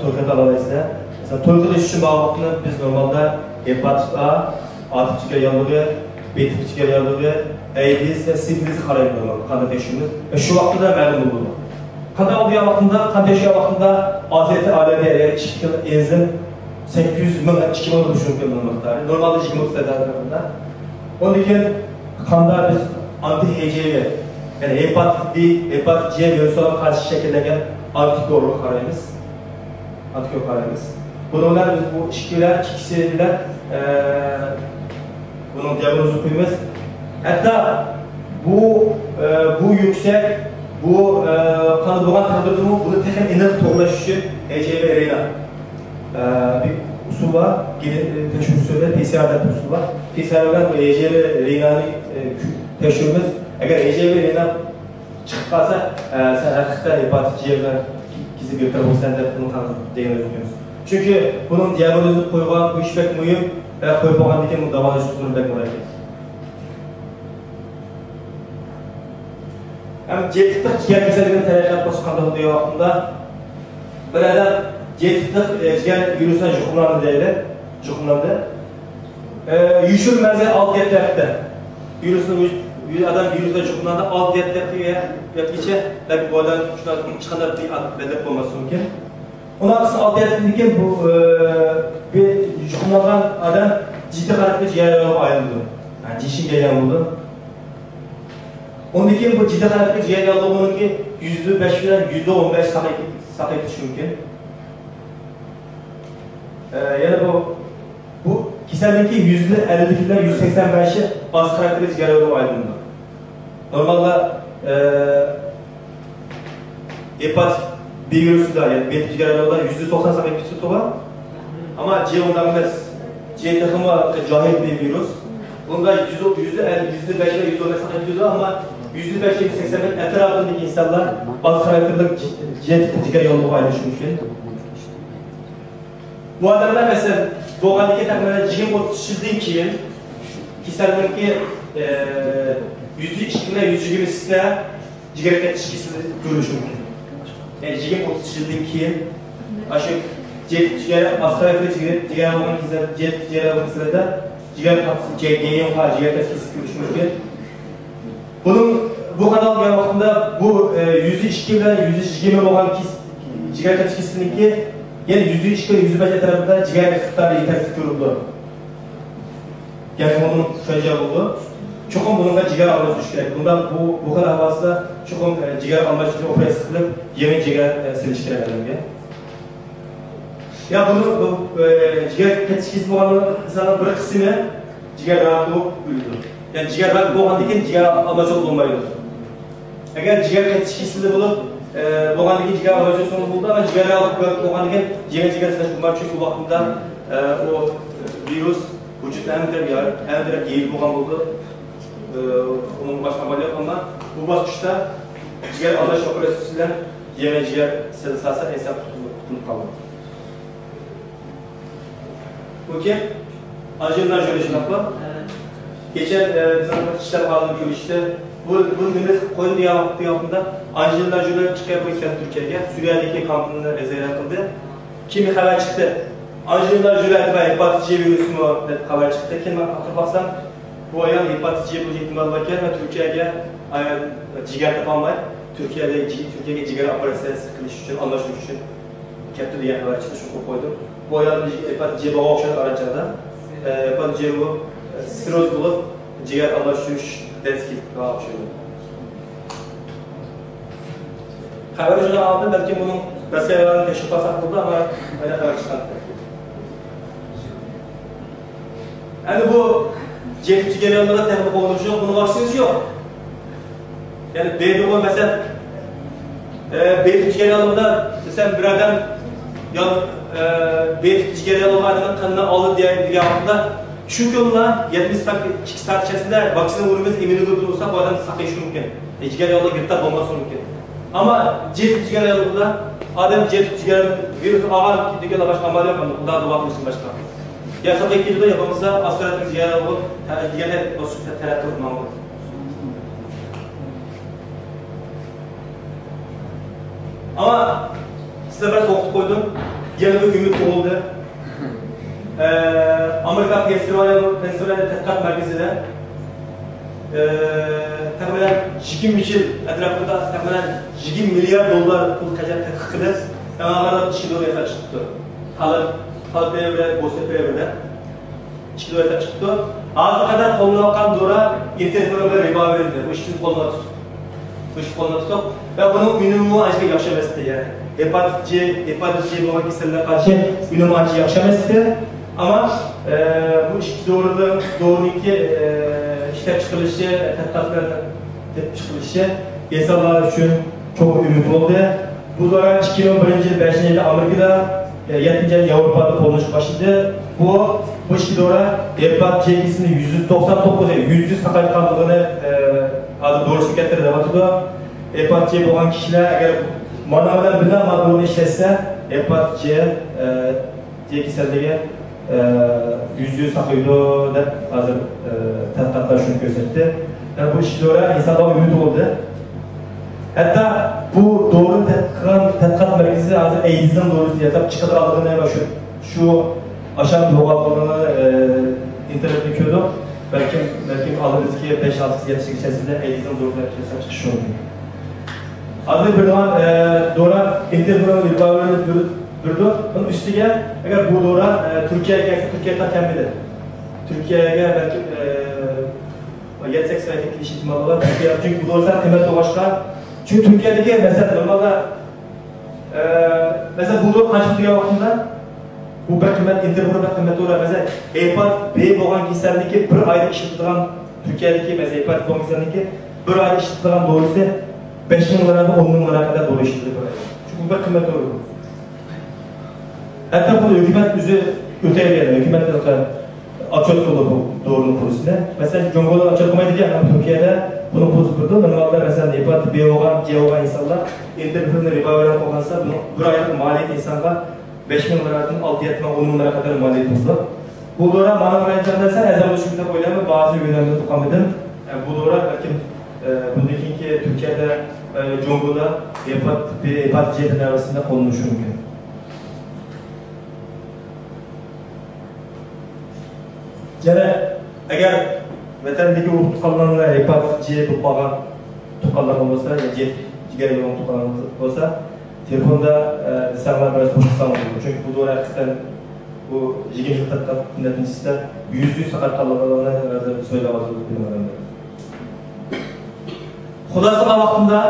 توي قىلىپ ئالالايسىز. مەسىلەن، توي قىلىش ئۈچۈن بارغان ۋاقتىدا بىز نورمالدا ھېپاتىت ئا، ئارتۇق جىگەر ياللۇغى، بېسىپ چىققان ياللۇغى، ئەيدىز ۋە سىفلىسقا قارايمىز، قانداق تەكشۈرىمىز. ۋە شۇ ۋاقىتتا مەلۇم بولىدۇ. قانداق بولغان ۋاقتىدا، قان تەكشۈرگەن ۋاقتىدا ئازېتى ئالەدە ئىككى خىل ئېنزىم سەككىز يۈز مىڭ، ئىككى مىڭ بولۇشى مۇمكىن بۇنىڭ مىقدارى. نورمالدا يىگىرمە ئوتتۇز دەرىجە ئەتراپىدا. ئۇندىن كېيىن قاندا بىز ئانتى ھېچ ئاي ۋى، يەنى ھېپاتىت بى، ھېپاتىت جې ۋىرۇسىغا قارشى شەكىللەنگەن ئانتىكورغا قارايمىز. ئانتىكور قارايمىز. بۇنىڭ بىلەن بىز بۇ ئىككى بىلەن، ئىككىسى بىلەن، ئە، بۇنىڭ دىياگنوزىنى قويىمىز. ھەتتا بۇ، ئە، بۇ يۈكسەك، بۇ، ئە، قاندا بولغان تەقدىردىمۇ بۇنى تېخىمۇ ئېنىق توغرىلاش ئۈچۈن ھېچ ئاي ۋى ئېرېنا، ئە، بىر ئۇسۇل بار. گېنېتىك تەكشۈرۈش ئۇسۇلى، پى سى ئار دەپ ئۇسۇل بار. پى سى ئار بىلەن بۇ ھېچ ئاي ۋى ئېرېنانى، ئە، تەكشۈرىمىز. ئەگەر ھېچ ئاي ۋى ئېرېنا چىقىپ قالسا، ئە، سەن ھەقىقەتەن ھېپاتىت جې بىلەن كېسەلگە گىرىپتار بولىسەن دەپ ئۇنى تەڭ دېگەن ئۆزىمىز. چۈنكى بۇنىڭ دىياگنوزىنى قويغان بۇ ئىش بەك مۇھىم ۋە قويۇپ بولغاندىن كېيىن بۇنى داۋالاش ئۇسۇلى بەك مۇرەككەپ. ھەم جىگەر تىقىق جىگەر كېسەللىكىنى تەرەققىيات بولسا قانداق دېگەن ۋاقتىمدا، بىر ئادەم جىگەر تىقىق، ئە، جىگەر ۋىرۇسىدىن يۇقۇملاندى دەيلى، يۇقۇملاندى. ئە، يوشۇرۇن مەنزىلى ئالتە يەتتە ھەپتە. ۋىرۇسنى، ئادەم ۋىرۇستا يۇقۇملانغاندا ئالتە يەتتە ھەپتىگە يەتكىچە بەلكى بۇ ئادەم شۇنداق ھېچقانداق بىر ئادەت بولماسلىقى مۇمكىن. ئۇنىڭ ئارقىسىدا ئالتە يەتتىدىن كېيىن بۇ، ئە، بىر يۇقۇملانغان ئادەم جىددىي خاراكتېرلىك جىگەر ياللۇغىغا ئايلىنىدۇ. يەنى جىشىڭ كەلگەن بولىدۇ. ئۇندىن كېيىن بۇ جىددىي خاراكتېرلىك جىگەر ياللۇغىنىڭكى يۈزدە بەش بىلەن يۈزدە ئون بەش ساقايتىش مۇمكىن. ئە، يەنە بۇ بۇ كېسەلدىكى يۈزدە ئەللىكى بىلەن يۈزدە سەكسەن بەشى ئاز خاراكتېرلىك جىگەر ياللۇغىغا ئايلىنىدۇ. نورمالدا، ئە، ھېپاتىت بى ۋىرۇسىدا، يەنى بېسىپ جىگەر ياللۇغىدا يۈزدە توقسان ساقايتىش تۇرغان. ئەمما جې ئۇنداق ئەمەس. جې تېخىمۇ جاھىل بىر ۋىرۇس. بۇندا يۈز، يۈزدە ئەللىك، يۈزدە بەش ۋە يۈزدە ئون بەش ساقايتىش تۇرىدۇ، ئەمما يۈزدە بەش ۋە يۈزدە سەكسەن بەش ئەتراپىدىكى ئىنسانلار ئاز خاراكتېرلىك جې، جې جىگەر ياللۇغىغا ئايلىنىشى مۇمكىن. بۇ ئادەملەر، مەسىلەن، بولغاندىن كېيىن تەخمىنەن يىگىرمە ئوتتۇز يىلدىن كېيىن كېسەلنىڭكى، ئە، يۈزدە ئىككى بىلەن يۈزدە يىگىرمىسىدە جىگەر قېتىش كېسىلى كۆرۈلۈشى مۇمكىن. يەنى يىگىرمە ئوتتۇز يىلدىن كېيىن، ئاشۇ جىگەر، ئاز خاراكتېرلىك جىگەر، جىگەر بولغان كېسەل، جىگەر، جىگەر بولغان كېسەلدە جىگەر قېتىش، جىگەر، جىگەر قېتىش كېسىلى كۆرۈلۈشى مۇمكىن. بۇنىڭ، بۇ خاتا بولغان ۋاقتىدا بۇ، ئە، يۈزدە ئىككى بىلەن يۈزدە يىگىرمە بولغان كېس-، جىگەر قېتىش كېسىلىنىڭكى يەنە يۈزدە ئىككى بىلەن يۈزدە بەش ئەتراپىدا جىگەر ئىقتىدارى يېتەرسىز كۆرۈلىدۇ. يەنى ئۇنىڭ شۇنچە بولىدۇ. چوقۇم بۇنىڭغا جىگەر ئالماشتۇرۇش كېرەك. بۇنداق بۇ، بۇ خىل ئەھۋالدا چوقۇم، ئە، جىگەر ئالماشتۇرۇش ئوپېراتسىيە قىلىپ، يېڭى جىگەر، ئە، سېلىش كېرەك ئادەمگە. يا بۇنى، بۇ، ئە، جىگەر قېتىش كېسىلى بولغان ئىنساننىڭ بىر قىسمى جىگەر راكى بولۇپ ئۆلىدۇ. يەنى جىگەر راكى بولغاندىن كېيىن جىگەر ئالماشتۇرۇپ بولمايدۇ. ئەگەر جىگەر قېتىش كېسىلى بولۇپ، ئە، بولغاندىن كېيىن جىگەر ئالماشتۇرسىڭىز بولىدۇ، ئەمما جىگەر راكى بولغاندىن كېيىن يېڭى جىگەر سېلىش بولمايدۇ، چۈنكى ئۇ ۋاقتىدا، ئە، ئۇ ۋىرۇس ۋۇجۇدتا ھەممە تەرەپ يار-، ھەممە تەرەپ يېيىلىپ بولغان بولىدۇ. ئۇنىڭ باشقا ئامالى يوق، ئەمما بۇ باسقۇچتا جىگەر ئالماش ئوپېراتسىيىسى بىلەن يېڭى جىگەر سېلىنسا ئىنسان قۇتۇلۇپ، قۇتۇلۇپ قالىدۇ. ئوكەي، ئانژېلىنا جولى شۇنداقلا. كېچە، ئە، بىزنىڭ كىشىلەر ھالىدا كۆرۈشتى. بۇ، بۇ نېمە قويدى دېگەن ۋاقىت، دېگەن ۋاقتىدا ئانژېلىنا جولى چىقىپ كەلدى تۈركىيەگە، سۈرىيەدىكى كامپنى زىيارەت قىلدى. كېيىن خەۋەر چىقتى. ئانژېلىنا جولى ھېپاتىت سى ۋىرۇسىمۇ دەپ خەۋەر چىقتى. كېيىن مەن ئاقىرىپ باقسام، بۇ ئايال ھېپاتىت سى بولۇش ئېھتىمالى باركەن ۋە تۈركىيەگە، ئايال جىگەر تاپالماي، تۈركىيەدە جى-، تۈركىيەگە جىگەر ئوپېراتسىيەسى قىلىش ئۈچۈن، ئالماشتۇرۇش ئۈچۈن كەپتۇ دېگەن خەۋەر چىقتى، شۇنى قويۇپ قويدۇم. بۇ ئايال ھېپاتىت سى بولغان ئوخشايدۇ ئارانچاغدا. ئە، ھېپاتىت سى بولۇپ، ئە، سىروز بولۇپ، جىگەر ئالماشتۇرۇش دەرسى كېتىپ قالغان ئوخشايدۇ. خەۋەر شۇنداق ئالدىم، بەلكىم بۇنىڭ رەسمىي ئەھۋالىنى تەكشۈرۈپ باقساق بولىدۇ، ئەمما مانا خەۋەر چىققان. ئەمدى بۇ جىگەر ياللۇغىدا تېخىمۇ قوغدىنىش يوق، بۇنىڭ ۋاكسىنىسى يوق. يەنى بېيتىغۇ مەسىلەن، ئە، بېيتىغۇ جىگەر ياللۇغىدا دېسەم، بىر ئادەم يال-، ئە، بېيتىغۇ جىگەر ياللۇغى ئادەمنىڭ قېنىنى ئالدى دېگەن، دېگەن ۋاقىتتا، شۇ كۈنلا يەتمىش سائەت، ئىككى سائەت ئىچەرسىدە ۋاكسىنا ئۇرىمىز، ئىممۇنوگلوبۇلىن بولسا، بۇ ئادەم ساقىيىشى مۇمكىن. جىگەر ياللۇغى گىرىپتار بولماسلىقى مۇمكىن. ئەمما جىگەر، جىگەر ياللۇغىدا ئادەم جىگەر، جىگەر ۋىرۇسى ئالغان كېتىدىكەن، باشقا ئامال يوق، ئۇنداق دۇئا قىلىشتىن باشقا. يا ساقىيىپ كېتىدۇ، يا بولمىسا ئاز سۈرئەتلىك جىگەر ياللۇغى دېگەندەك بۇ سۈپەت تەرەققىي قىلىپ ماڭىدۇ. ئەمما سىلەر بىر توختىتىپ قويدۇم. يەنە بىر ئۈمىد تۇغۇلدى. ئە، ئامېرىكا پېنسىلۋانىيە، پېنسىلۋانىيە تەتقىقات مەركىزىدە، ئە، تەخمىنەن يىگىرمە يىل ئەتراپىدا تەخمىنەن يىگىرمە مىليارد دوللار پۇل خەجلەپ تەتقىق قىلىپ، يېڭى ئاغاردا ئىككى دورا ياساپ چىقىپتۇ. خالىد، خالىد بىر بىلەن بوسنىيە بىر بىلەن. ئىككى دورا ياساپ چىقىپتۇ. ھازىرغا قەدەر قوللىنىلىۋاتقان دورا ئىنتېرفېرون بىلەن رىباۋىرىن. بۇ ئىككىسىنى قولغا تۇتۇپ، مۇشۇ قولغا تۇتۇپ ۋە بۇنىڭ ئۈنۈمىمۇ ئانچە ياخشى ئەمەستى، يەنى ھېپاتىت جى، ھېپاتىت جى بولغان كېسەللەرگە قارشى ئۈنۈمى ئانچە ياخشى ئەمەستى. ئەمما، ئە، بۇ ئىككى دورىنىڭ، دورىنىڭكى، ئە، ئىشلەپچىقىرىلىشى، تەتقىقاتلار دەپ چىقىرىلىشى ئىنسانلار ئۈچۈن چوڭ ئۈمىد بولدى. بۇ دورا ئىككى مىڭ بىرىنچى يىل بەشىنچى ئايدا ئامېرىكىدا، يەتتىنچى ئايدا ياۋروپادا قوللىنىشقا باشلىدى. بۇ، بۇ ئىككى دورا ھېپاتىت جى كېسىلىنى يۈزدە توقسان توققۇز، يۈزدە يۈز ساقايتقانلىقىنى، ئە، ھازىر دورا شىركەتلىرى دەۋاتىدۇ. ھېپاتىت جى بولغان كىشىلەر ئەگەر مانا بىلەن بىللە مانا دورىنى ئىشلەتسە، ھېپاتىت جى، ئە، جى كېسەللىكى، ئە، يۈزدە يۈز ساقىيىدۇ دەپ ھازىر، ئە، تەتقىقاتلار شۇنى كۆرسەتتى. يەنى بۇ ئىككى دورا ئىنسانلارغا ئۈمىد بولدى. ھەتتا بۇ دورىنى تەتقىق قىلغان تەتقىقات مەركىزى ھازىر ئەيدىزنىڭ دورىسىنى ياساپ چىقىدىغانلىقىنى ۋە شۇ، شۇ ئاشان بولغانلىقىنى، ئە، ئىنتېرنېتتە كۆردۇق. بەلكىم، بەلكىم ئالدىمىزدىكى بەش ئالتە يىل ئىچىدە ئەيدىزنىڭ دورىسىنى ياساپ چىقىشى مۇمكىن. ھازىر بىر دورا، ئە، دورا ئىنتېرفېرون رىباۋىرىن بىر، بىردۇر. ئۇنىڭ ئۈستىگە، ئەگەر بۇ دورا، ئە، تۈركىيەگە كەلسە، تۈركىيە تاق كەلمىدى. تۈركىيەگە بەلكىم، ئە، يەتتە سەككىز ئايدىن كېلىش ئېھتىمالى بار. تۈركىيە، چۈنكى بۇ دورا سەل قىممەت بولغاچقا، چۈنكى تۈركىيەدىكى، مەسىلەن، نورمالدا، ئە، مەسىلەن، بۇ دورا قانچە دېگەن ۋاقتىمدا، بۇ بەك قىممەت، ئىنتېرفېرون بەك قىممەت دورا. مەسىلەن، ھېپاتىت بى بولغان كېسەللىكى بىر ئايدا ئىشلىتىدىغان، تۈركىيەدىكى، مەسىلەن، ھېپاتىت بولغان كېسەللىكى بىر ئايدا ئىشلىتىدىغان دورىسى بەش مىڭ لىرادىن ئون مىڭ لىرا قەدەر دورا ئىشلىتىدۇ بىر ئايدا. چۈنكى بۇ بەك قىممەت دورا. ھەتتا بۇنى ھۆكۈمەت ئۆزى ئۆتەيدۇ، يەنى ھۆكۈمەت ھېلىقى ئوتچوت قىلىدۇ بۇ دورىنىڭ پۇلىسىنى. مەسىلەن، جۇڭگودا ئوتچوت قىلمايدىكەن، ئەمما تۈركىيەدە بۇنىڭ پۇلىسى بېرىدۇ. نورمالدا، مەسىلەن، ھېپاتىت بى بولغان، جى بولغان ئىنسانلار ئىنتېرفېرون رىباۋىرىن قوللانسا، بۇنىڭ بىر ئايلىق مالىيىتى ئىنسانغا بەش مىڭ لىرادىن ئالتە يەتتە مىڭ، ئون مىڭ لىرا قەدەر مالىيىتى بولىدۇ. بۇ بۇ دورا مانا بىلەن جان دېسە ئەزەل بولۇشى دەپ ئويلايمەن، بەزى يۆنەلمە تۇغقانمىدىم. بۇ دورا بەلكىم بۇندىن كېيىنكى تۈركىيەدە، جۇڭگودا ھېپاتىت بى، ھېپاتىت جى تەداۋىسىدە قوللىنىشى مۇمكىن. يەنە ئەگەر ۋەتەندىكى ئۇرۇق تۇغقانلىرىڭلار ھېپاتىت جى بولۇپ قالغان تۇغقانلىرىڭ بولسا، يا جى، جىگەر يولىنىڭ تۇغقانلىرىڭ بولسا، تېلېفوندا، ئە، دېسەڭلار بىراز قوشۇلساڭلار بولىدۇ. چۈنكى بۇ دورا ھەقىقەتەن بۇ يىگىرمە يىل تەتقىقات نەتىجىسىدە يۈزدە يۈز ساقايتقانلىقىنى ھازىر سۆزلەۋاتىدۇ، بىلمەيمەن. خۇلاسە قىلغان ۋاقتىمدا،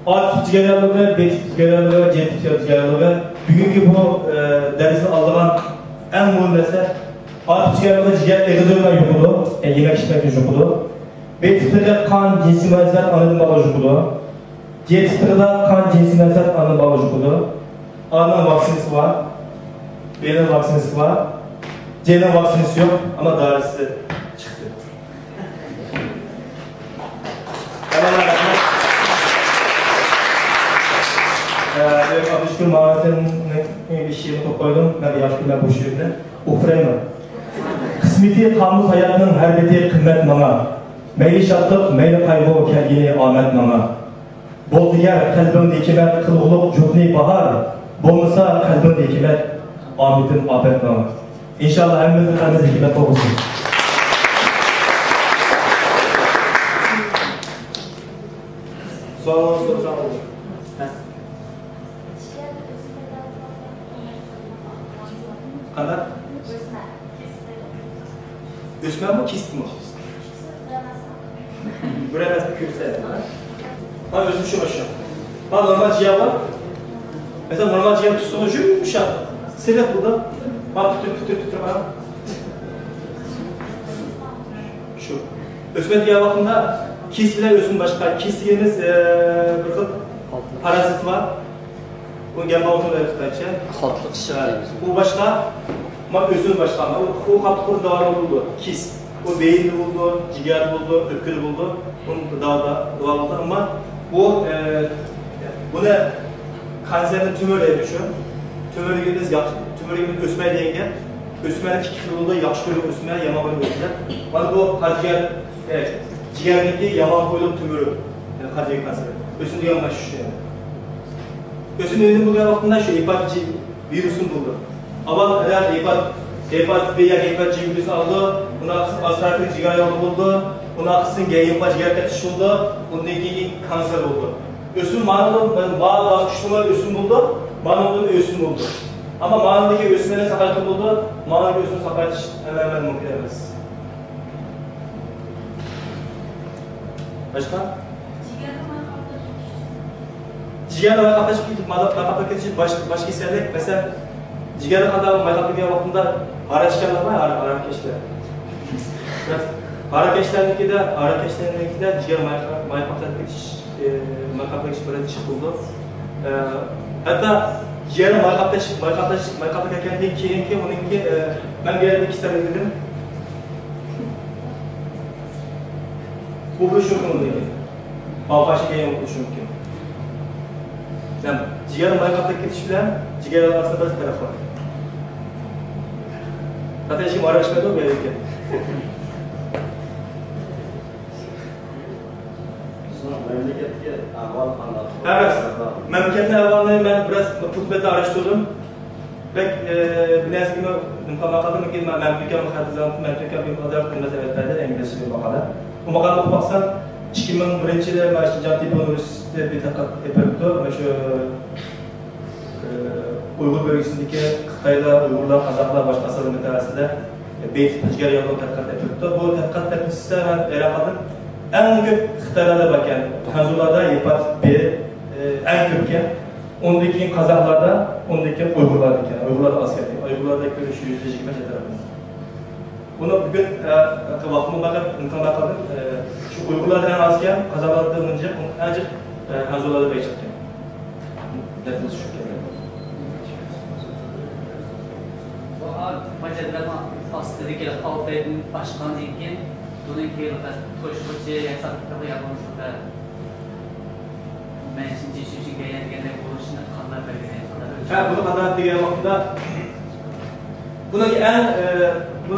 ئا تىپ جىگەر ياللۇغى، بى تىپ جىگەر ياللۇغى، جې تىپ جىگەر ياللۇغى، بۈگۈنكى بۇ، ئە، دەرسنى ئالىدىغان ئەڭ مۇھىم نەرسە، ئا تىپ جىگەر ياللۇغى جىگەر ئېغىز يولىدىن يۇقىدۇ، يەنى يېمەك ئىچمەكتىن يۇقىدۇ. بى تىپلىرى قان جىنسىي مۇناسىۋەت ئانىدىن بالىغا يۇقىدۇ. جې تىپلىرىدا قان جىنسىي مۇناسىۋەت ئانىدىن بالىغا يۇقىدۇ. ئانىڭ ۋاكسىنىسى بار، بىنىڭ ۋاكسىنىسى بار، جېنىڭ ۋاكسىنىسى يوق، ئەمما دارىسى چىقتى. ئە، ئابدۇشۈكۈر ماڭا بىر شېئىرنى توپ قويدۇم. مەن ياخشى كۆرىمەن بۇ شېئىرنى. ئوقۇپ بېرەيمۇ؟ قىسمىتى قامۇس ھاياتنىڭ ھەر بېتى قىممەت ماڭا. مەيلى شادلىق، مەيلى قايغۇ، كەلگىنى ئامەت ماڭا. بولدى يار، قەلبىڭنى ھېكمەت، قىلغۇلۇق جۇتنى باھار. بولمىسا قەلبىڭنى ھېكمەت، ئامىتىم ئاپەت ماڭا. ئىنشاللا ھەممىمىزنىڭ قەلبىمىزدە ھېكمەت بولغۇسى. سوئالىڭىزنى سورىساڭ بولىدۇ. ھە. قانداق؟ ئۆسمەمۇ، كىستمۇ؟ بىر ئەمەسنى كۆرسەتسە. ھا، ئۆسمە شۇ ئوخشاش. ھا، نورمال جىگەر بار. مەسىلەن، نورمال جىگەر تۇتسىمۇ يۇمشاق. سېلىق بۇدا. ھا، پۈتۈر، پۈتۈر، پۈتۈر، قارا. شۇ. ئۆسمە دېگەن ۋاقتىدا كىست بىلەن ئۆسمە باشقا. كىست دېگىنىمىز، ئە، بىر خىل پارازىت بار. بۇ گەپ ماۋۇ خىتايچە. قاتتىق ئىششىق دەيمىز. ئۇ باشقا، ما ئۆسمە باشقا. ما ئۇ قاتتىق داۋالىنىدۇ. كىست. ئۇ بېيىندا بولىدۇ، جىگەردە بولىدۇ، ئۆپكىدە بولىدۇ. بۇنى داۋا-، داۋالىنىدۇ. ئەمما بۇ، ئە، بۇنى كانسېرنى تۈمۈر دەيدۇ شۇ. تۈمۈر دېگىنىمىز ياخشى، تۈمۈر دېگىنىمىز ئۆسمە دېگەن گەپ. ئۆسمەلەر ئىككى خىل بولىدۇ، ياخشى خۇيلۇق ئۆسمە، يامان خۇيلۇق ئۆسمە. مانا بۇ قارا جىگەر، ئە، جىگەردىكى يامان خۇيلۇق تۈمۈرى. يەنى قارا جىگەر كانسېرى. ئۆسمە دېگەن مانا شۇ. ئۆسمە نېمە بولغان ۋاقتىدا شۇ ھېپاتىت ۋىرۇسىمۇ بولىدۇ. ئاۋۋال ئادەم ھېپات-، ھېپاتىت بى ياكى ھېپاتىت جى ۋىرۇسىنى ئالىدۇ، ئۇنداق قىلسا ئاستراكتىك جىگەر يولى بولىدۇ، ئۇنداق قىلسا گەينىمغا جىگەر قېتىش بولىدۇ، ئۇندىن كېيىن كانسېر بولىدۇ. ئۆسمە مانا بۇ، مانا باسقۇچلىما ئۆسمە بولىدۇ، مانا بۇ ئۆسمە بولىدۇ. ئەمما مانىدىكى ئۆسمىنى ساقايتقىلى بولىدۇ، مانىدىكى ئۆسمىنى ساقايتىش ئەمەلىيەتتە مۇمكىن ئەمەس. باشقا؟ جىگەرنى مايقاپلاپ كېتىش. جىگەرنى مايقاپلاپ كېتىش، مايقاپلاپ كېتىش باش، باش كېسەللىك. مەسىلەن، جىگەرنى قانداق مايقاپلىغان ۋاقتىدا ھاراق ئىچكەنلەر بار، ھاراق، ھاراقكەشلەر. ھاراقكەشلەرنىڭكىدە، ھاراقكەشلەرنىڭكىدە جىگەر مايقا-، مايقاپلاپ كېتىش، ئى، مايقاپلاپ كېتىش بىرىنچى چىقىپ بولىدۇ. ئى، ھەتتا جىگەرنى مايقاپلاش، مايقاپلاش، مايقاپلاپ كەتكەندىن كېيىنكى ئۇنىڭكى، ئى، مەن بۇ يەردە كېسەللىك دېدىم. بۇ بىر شۇ كۆڭۈلدىكى. باۋقاشى كەينىگە ئوقۇشى مۇمكىن. دەم، جىگەر مايقاپلاپ كېتىش بىلەن جىگەر ئارىسىدا بىر پەرق بار. زاتەن ھېچكىم ئارىلاشمايدۇ بۇ يەردىكى. بىزنىڭ مەملىكەتتىكى ئەھۋال قانداق؟ ھە، راست. مەملىكەتنىڭ ئەھۋالىنى مەن بىراز پۇتمەتنى ئاراشتۇردۇم. بەك، ئە، بىر نەرسىگىمۇ نېمە قىلماي قالدىم، لېكىن مەن، مەن بىكەم خەتىزان، مەن بىكەم بىر قەدەر قىممەت ئەۋەت بەردى ئىنگلىزچە بىر ماقالە. بۇ ماقالىنى ئوقۇپ باقسام، ئىككى مىڭ بىرىنچى يىلى مانا شىنجاڭ تېببىي ئۇنىۋېرسىتېتى بىر تەتقىقات ئېلىپ بېرىپتۇ. مانا شۇ، ئە، ئۇيغۇر بۆلگىسىدىكى خىتايلار، ئۇيغۇرلار، قازاقلار، باشقا ئاساسىي مەسىلىسىدە بېيىتىپ جىگەر ياللۇغى تەتقىقات ئېلىپ بېرىپتۇ. بۇ تەتقىقات نەتىجىسىدە مەن ھەيران قالدىم. ئەڭ كۆپ خىتايلاردا باركەن، خەنزۇلاردا ھېپاتىت بى، ئە، ئەڭ كۆپكەن. ئۇندىن كېيىن قازاقلاردا، ئۇندىن كېيىن ئۇيغۇرلاردا ئىكەن. ئۇيغۇرلاردا ئاز ئىكەن. ئۇيغۇرلاردا كۆرۈش يۈزدە يىگىرمە ئەتراپىدا. بۇنى بۈگۈن، ئە، ۋاقتىمۇ بار، ئىمكان بار قىلدىم. ئە، شۇ ئۇيغۇرلاردا ئەڭ ئاز ئىكەن، قازاقلاردا ئۇنىڭ جىق، ئەڭ جىق، ئە، خەنزۇلاردا بەك جىق ئىكەن. نەتىجىسى شۇ ئىكەن. بۇ ئا-، ماجەللەنىڭ ئاستىدىكى ئالتە ئايدىن ئاشقاندىن كېيىن، بۇنىڭ كېيىن توشقۇچى ياساپ ياپونىيەدە مەن شۇنچە، شۇنچە گەيەن دېگەندەك بولۇشىنى قانداق بەلگىلەيدۇ؟ ھە، بۇنى قانداق دېگەن ۋاقتىدا، بۇنىڭ ئەڭ، ئە،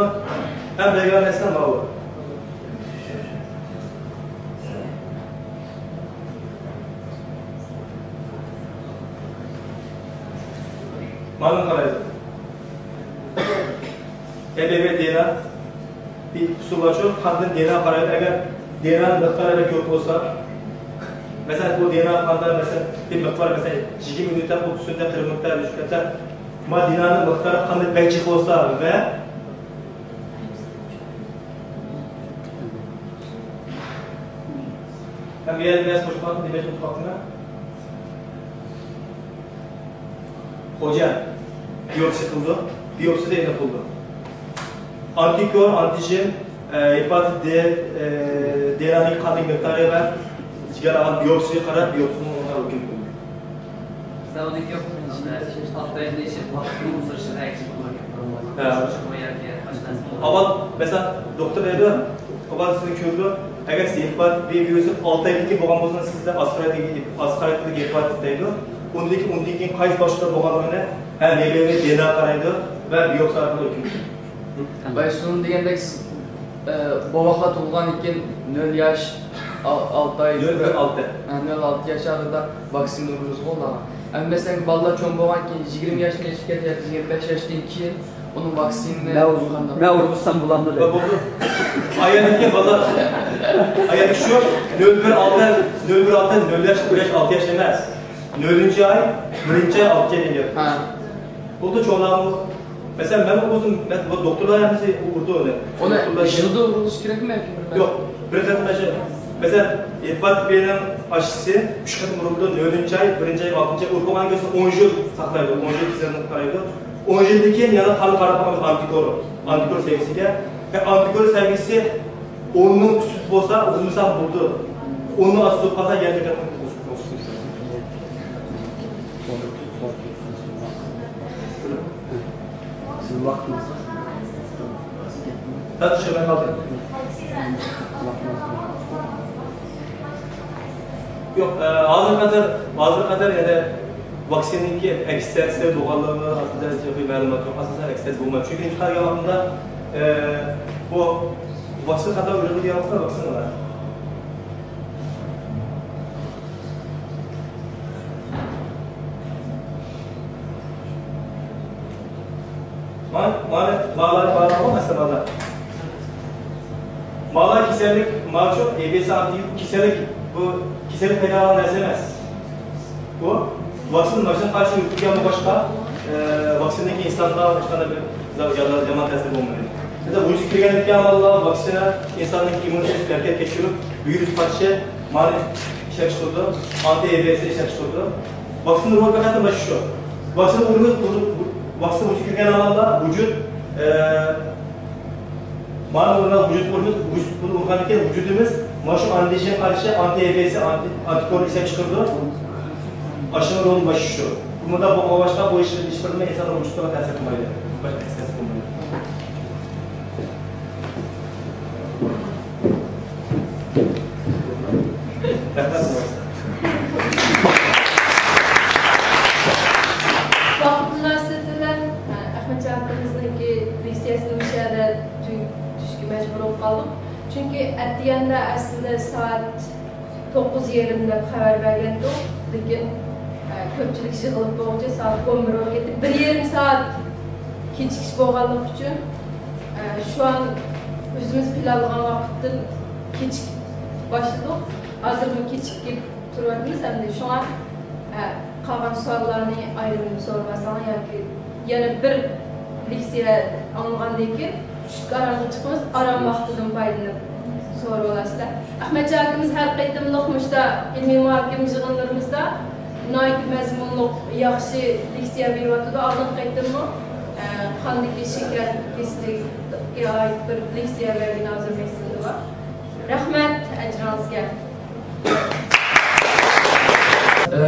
ئەڭ بەرگەن نەرسە ماۋۇ. مانا قارايسىز. ئەبەبە دېنا بىر ئۇسۇل بار شۇ، قاندىن دېنا قارايدۇ. ئەگەر دېنانىڭ مىقدارى بەك كۆپ بولسا، مەسىلەن، بۇ دېنا قاندا، مەسىلەن، بىر مىقدار، مەسىلەن، يىگىرمە يۈنىتە، ئوتتۇز يۈنىتە، قىرىق يۈنىتە، ئۈچ يۈنىتە، ما دېنانىڭ مىقدارى قاندا بەك جىق بولسا ۋە ھەم يەنە بىر نەرسە قوشۇپ قالدىم، دېمەكچى بولۇپ قاپتىمەن. خوجا بىيوپسىيە قىلىدۇ. بىيوپسىيەدە ئېنىق بولىدۇ. ئانتىكور، ئانتىجېن، ئە، گېپاتىت دې، ئە، دېنانىڭ قاندىكى مىقدارى ۋە جىگەر ئالغان بىيوپسىيەگە قاراپ، بىيوپسىيەنى ئۇنىڭغا ھۆكۈم قىلىدۇ. ھە. ئاۋۋال، مەسىلەن، دوختۇر دەيدۇ، ئاۋۋال سىزنى كۆرىدۇ، ئەگەر سىز گېپاتىت بى ۋىرۇسى ئالتە ئايدىن كېيىن بولغان بولسا، سىزدە ئاز خاراكتېردىكى، ئاز خاراكتېردىكى گېپاتىت دەيدۇ. ئۇندىن كېيىن، ئۇندىن كېيىن قايسى باشقا بولغانلىقىنى ھەم يەنە دېنا قارايدۇ ۋە بىيوپسىيە ئارقىلىق ئۆتكۈزىدۇ. بايسۇن دېگەندەك، سىز، ئە، بوۋاقلار تۇغۇلغاندىن كېيىن نۆل ياش، ئا-، ئالتە ئاي، نۆل بىر ئالتە. ھە، نۆل ئالتە ياش ئارىدا ۋاكسىنا ئۇرىمىزغۇ ئۇلارغا. ئەمما مەسىلەن، بالىلار چوڭ بولغانكەن، يىگىرمە ياشتىن ئېشىپ كەتتى ياكى يىگىرمە بەش ياشتىن كېيىن ئۇنىڭ ۋاكسىنىنى مەن ئۇرغۇزغاندا مەن ئۇرغۇزسام بولامدۇ دەيدۇ. بولدى. ئايەتتىكى بالا، ئايەتتىكى شۇ، نۆل بىر ئالتە، نۆل بىر ئالتە، نۆل ياش، بىر ياش، ئالتە ياش ئەمەس. نۆلىنچى ئاي، بىرىنچى ئاي، ئالتىنچى ئاي دەيدۇ. ھە. بولدى، چوڭلارمۇ. مەسىلەن، مەن ئۇزۇن، مەن، بۇ دوختۇرلار ھەممىسى ئۇرىدۇ ئۇنى. ئۇنى دوختۇرلار يىلدا ئۇرۇلۇشى كېرەكمۇ ياكى بىر قېتىم؟ يوق، بىر قېتىم ئاشۇ. مەسىلەن، گېپاتىت بىنىڭ ئاشىسى ئۈچ قېتىم ئۇرۇلىدۇ، نۆلىنچى ئاي، بىرىنچى ئاي، ئالتىنچى ئاي، ئۇرۇپ بولغاندىن كېيىن ئون يىل ساقلايدۇ، ئون يىل تىزىملىك قارايدۇ. ئون يىلدىن كېيىن يەنە قان قاراپ باقىمىز، ئانتىكور، ئانتىكور سەۋىيەسىگە. ئانتىكور سەۋىيەسى ئوننىڭ ئۈستىدە بولسا، ئۇزىمىسا بولىدۇ. ئوننىڭ ئاستىدا قالسا، يەنە بىر قېتىم. سىزنىڭ ۋاقتىڭىز. تارتىشىپ قالدى. يوق، ئە، ھازىرغا قەدەر، ھازىرغا قەدەر يەنە ۋاكسىنىنىڭكى ئەكس تەسىرى بولغانلىقى ھەققىدە مەلۇمات يوق. ئاساسەن ئەكس تەسىرى بولمايدۇ. چۈنكى نېمىشقا دېگەن ۋاقتىمدا، ئە، بۇ ۋاكسىنا قانداق ئۆزگىرىدۇ دېگەن ۋاقىتتا ۋاكسىنالار. مانا، مانا، مانا، مانا، مانا، مانا. مانا كېسەللىك، مانا شۇ، ئېبىسى ئانتىگېن كېسەللىك، بۇ كېسەللىك پەيدا قىلغان نەرسە ئەمەس. بۇ ۋاكسىنا ماشىنا قارشى يۈرگەن بولغاچقا، ئە، ۋاكسىنىدىن كېيىن ئىنساندا ھېچقانداق بىر زا-، يا-، يامان تەسىر بولمىدى. مەسىلەن، ۋۇجۇدقا كىرگەندىن كېيىن ئاللا ۋاكسىنا ئىنساننىڭ ئىممۇن سىستېمىسىنى ھەرىكەتكە كەلتۈرۈپ، ۋىرۇس قارشى مانى ئىشلەپ چىقىرىدۇ، ئانتى ئېبىسى ئىشلەپ چىقىرىدۇ. ۋاكسىنا رولى پەقەت مانا شۇ. ۋاكسىنا ئۇرىمىز، ۋاكسىنا ۋۇجۇدقا كىرگەن ئاللا ۋۇجۇد، ئە، مانا ئۇرغان ۋۇجۇدقا ئۇرىمىز، ۋۇجۇد بۇنى ئۇرغاندىن كېيىن ۋۇجۇدىمىز مانا شۇ ئانتىجېنغا قارشى ئانتى ئېبىسى، ئانتى، ئانتىكور ئىشلەپ چىقىرىدۇ. ئاشۇنىڭ رولى مانا شۇ. بۇنداق بولغان باشقا بۇ ئىش، ھېچبىرىنى ئىنساننىڭ ۋۇجۇدىغا تەسىر قىلمايدۇ. باشقا ئىش تەسىر قىلمايدۇ. رەھمەت. ۋاقىت مۇناسىۋىتى بىلەن، ئەخمەتجان ئاكىمىزنىڭكى لېكسىيەسىنى مۇشۇ يەردە تۈگىتىشكە مەجبۇر بولۇپ قالدۇق. چۈنكى ئەتىگەندە ئەسلىدە سائەت توققۇز يېرىم دەپ خەۋەر بەرگەنىدۇق، لېكىن، ئە، كۆپچىلىك يىغىلىپ بولغۇچە سائەت ئون بىر بولۇپ كەتتى. بىر يېرىم سائەت كېچىكىش بولغانلىقى ئۈچۈن، ئە، شۇ ئان ئۆزىمىز پىلانلىغان ۋاقىتتىن كېچىكىپ باشلىدۇق. ھازىرمۇ كېچىكىپ تۇرۇۋاتىمىز ئەمدى. شۇڭا، ئە، قالغان سوئاللارنى ئايرىم سورىۋالساڭلار ياكى يەنە بىر لېكسىيە ئاڭلىغاندىن كېيىن چۈشلۈك ئارامغا چىقىمىز، ئارام ۋاقتىدىن پايدىلىنىپ سورىۋالارسىلەر. ئەخمەتجان ئاكىمىز ھەر قېتىملىق مۇشۇنداق ئىلمىي مۇھاكىمە يىغىنلىرىمىزدا ناھايىتى مەزمۇنلۇق، ياخشى لېكسىيە بېرىۋاتىدۇ. ئالدىنقى قېتىممۇ، ئە، قاندىكى شېكەر كېسىلىگە ئائىت بىر لېكسىيە بەرگىنى ھازىر مەقسىتىم بار. رەھمەت ئەجرىڭىزگە. ئە،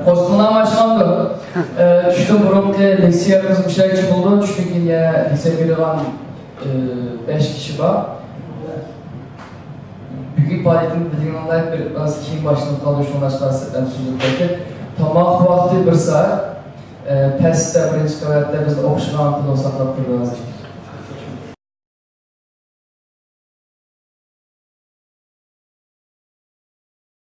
قوزغىلاڭ ئاچقاندۇ؟ ئە، چۈشتىن بۇرۇنقى لېكسىيەمىز مۇشۇ يەرگىچە بولىدۇ. چۈشتىن كېيىن يەنە لېكسىيە بېرىدىغان، ئە، بەش كىشى بار. بۈگۈنكى پائالىيىتىمىز بىلدىڭلار بىر ئاز كېيىن باشلىنىپ قالدى، شۇڭلاشقا سىرتتىن سۈزۈلۈپ كەتتى. تاماق ۋاقتى بىر سائەت. ئە، پەستە بىرىنچى قەۋەتتە بىزنى ئوخشىغان تىلنى ساقلاپ تۇرىدۇ ھازىر.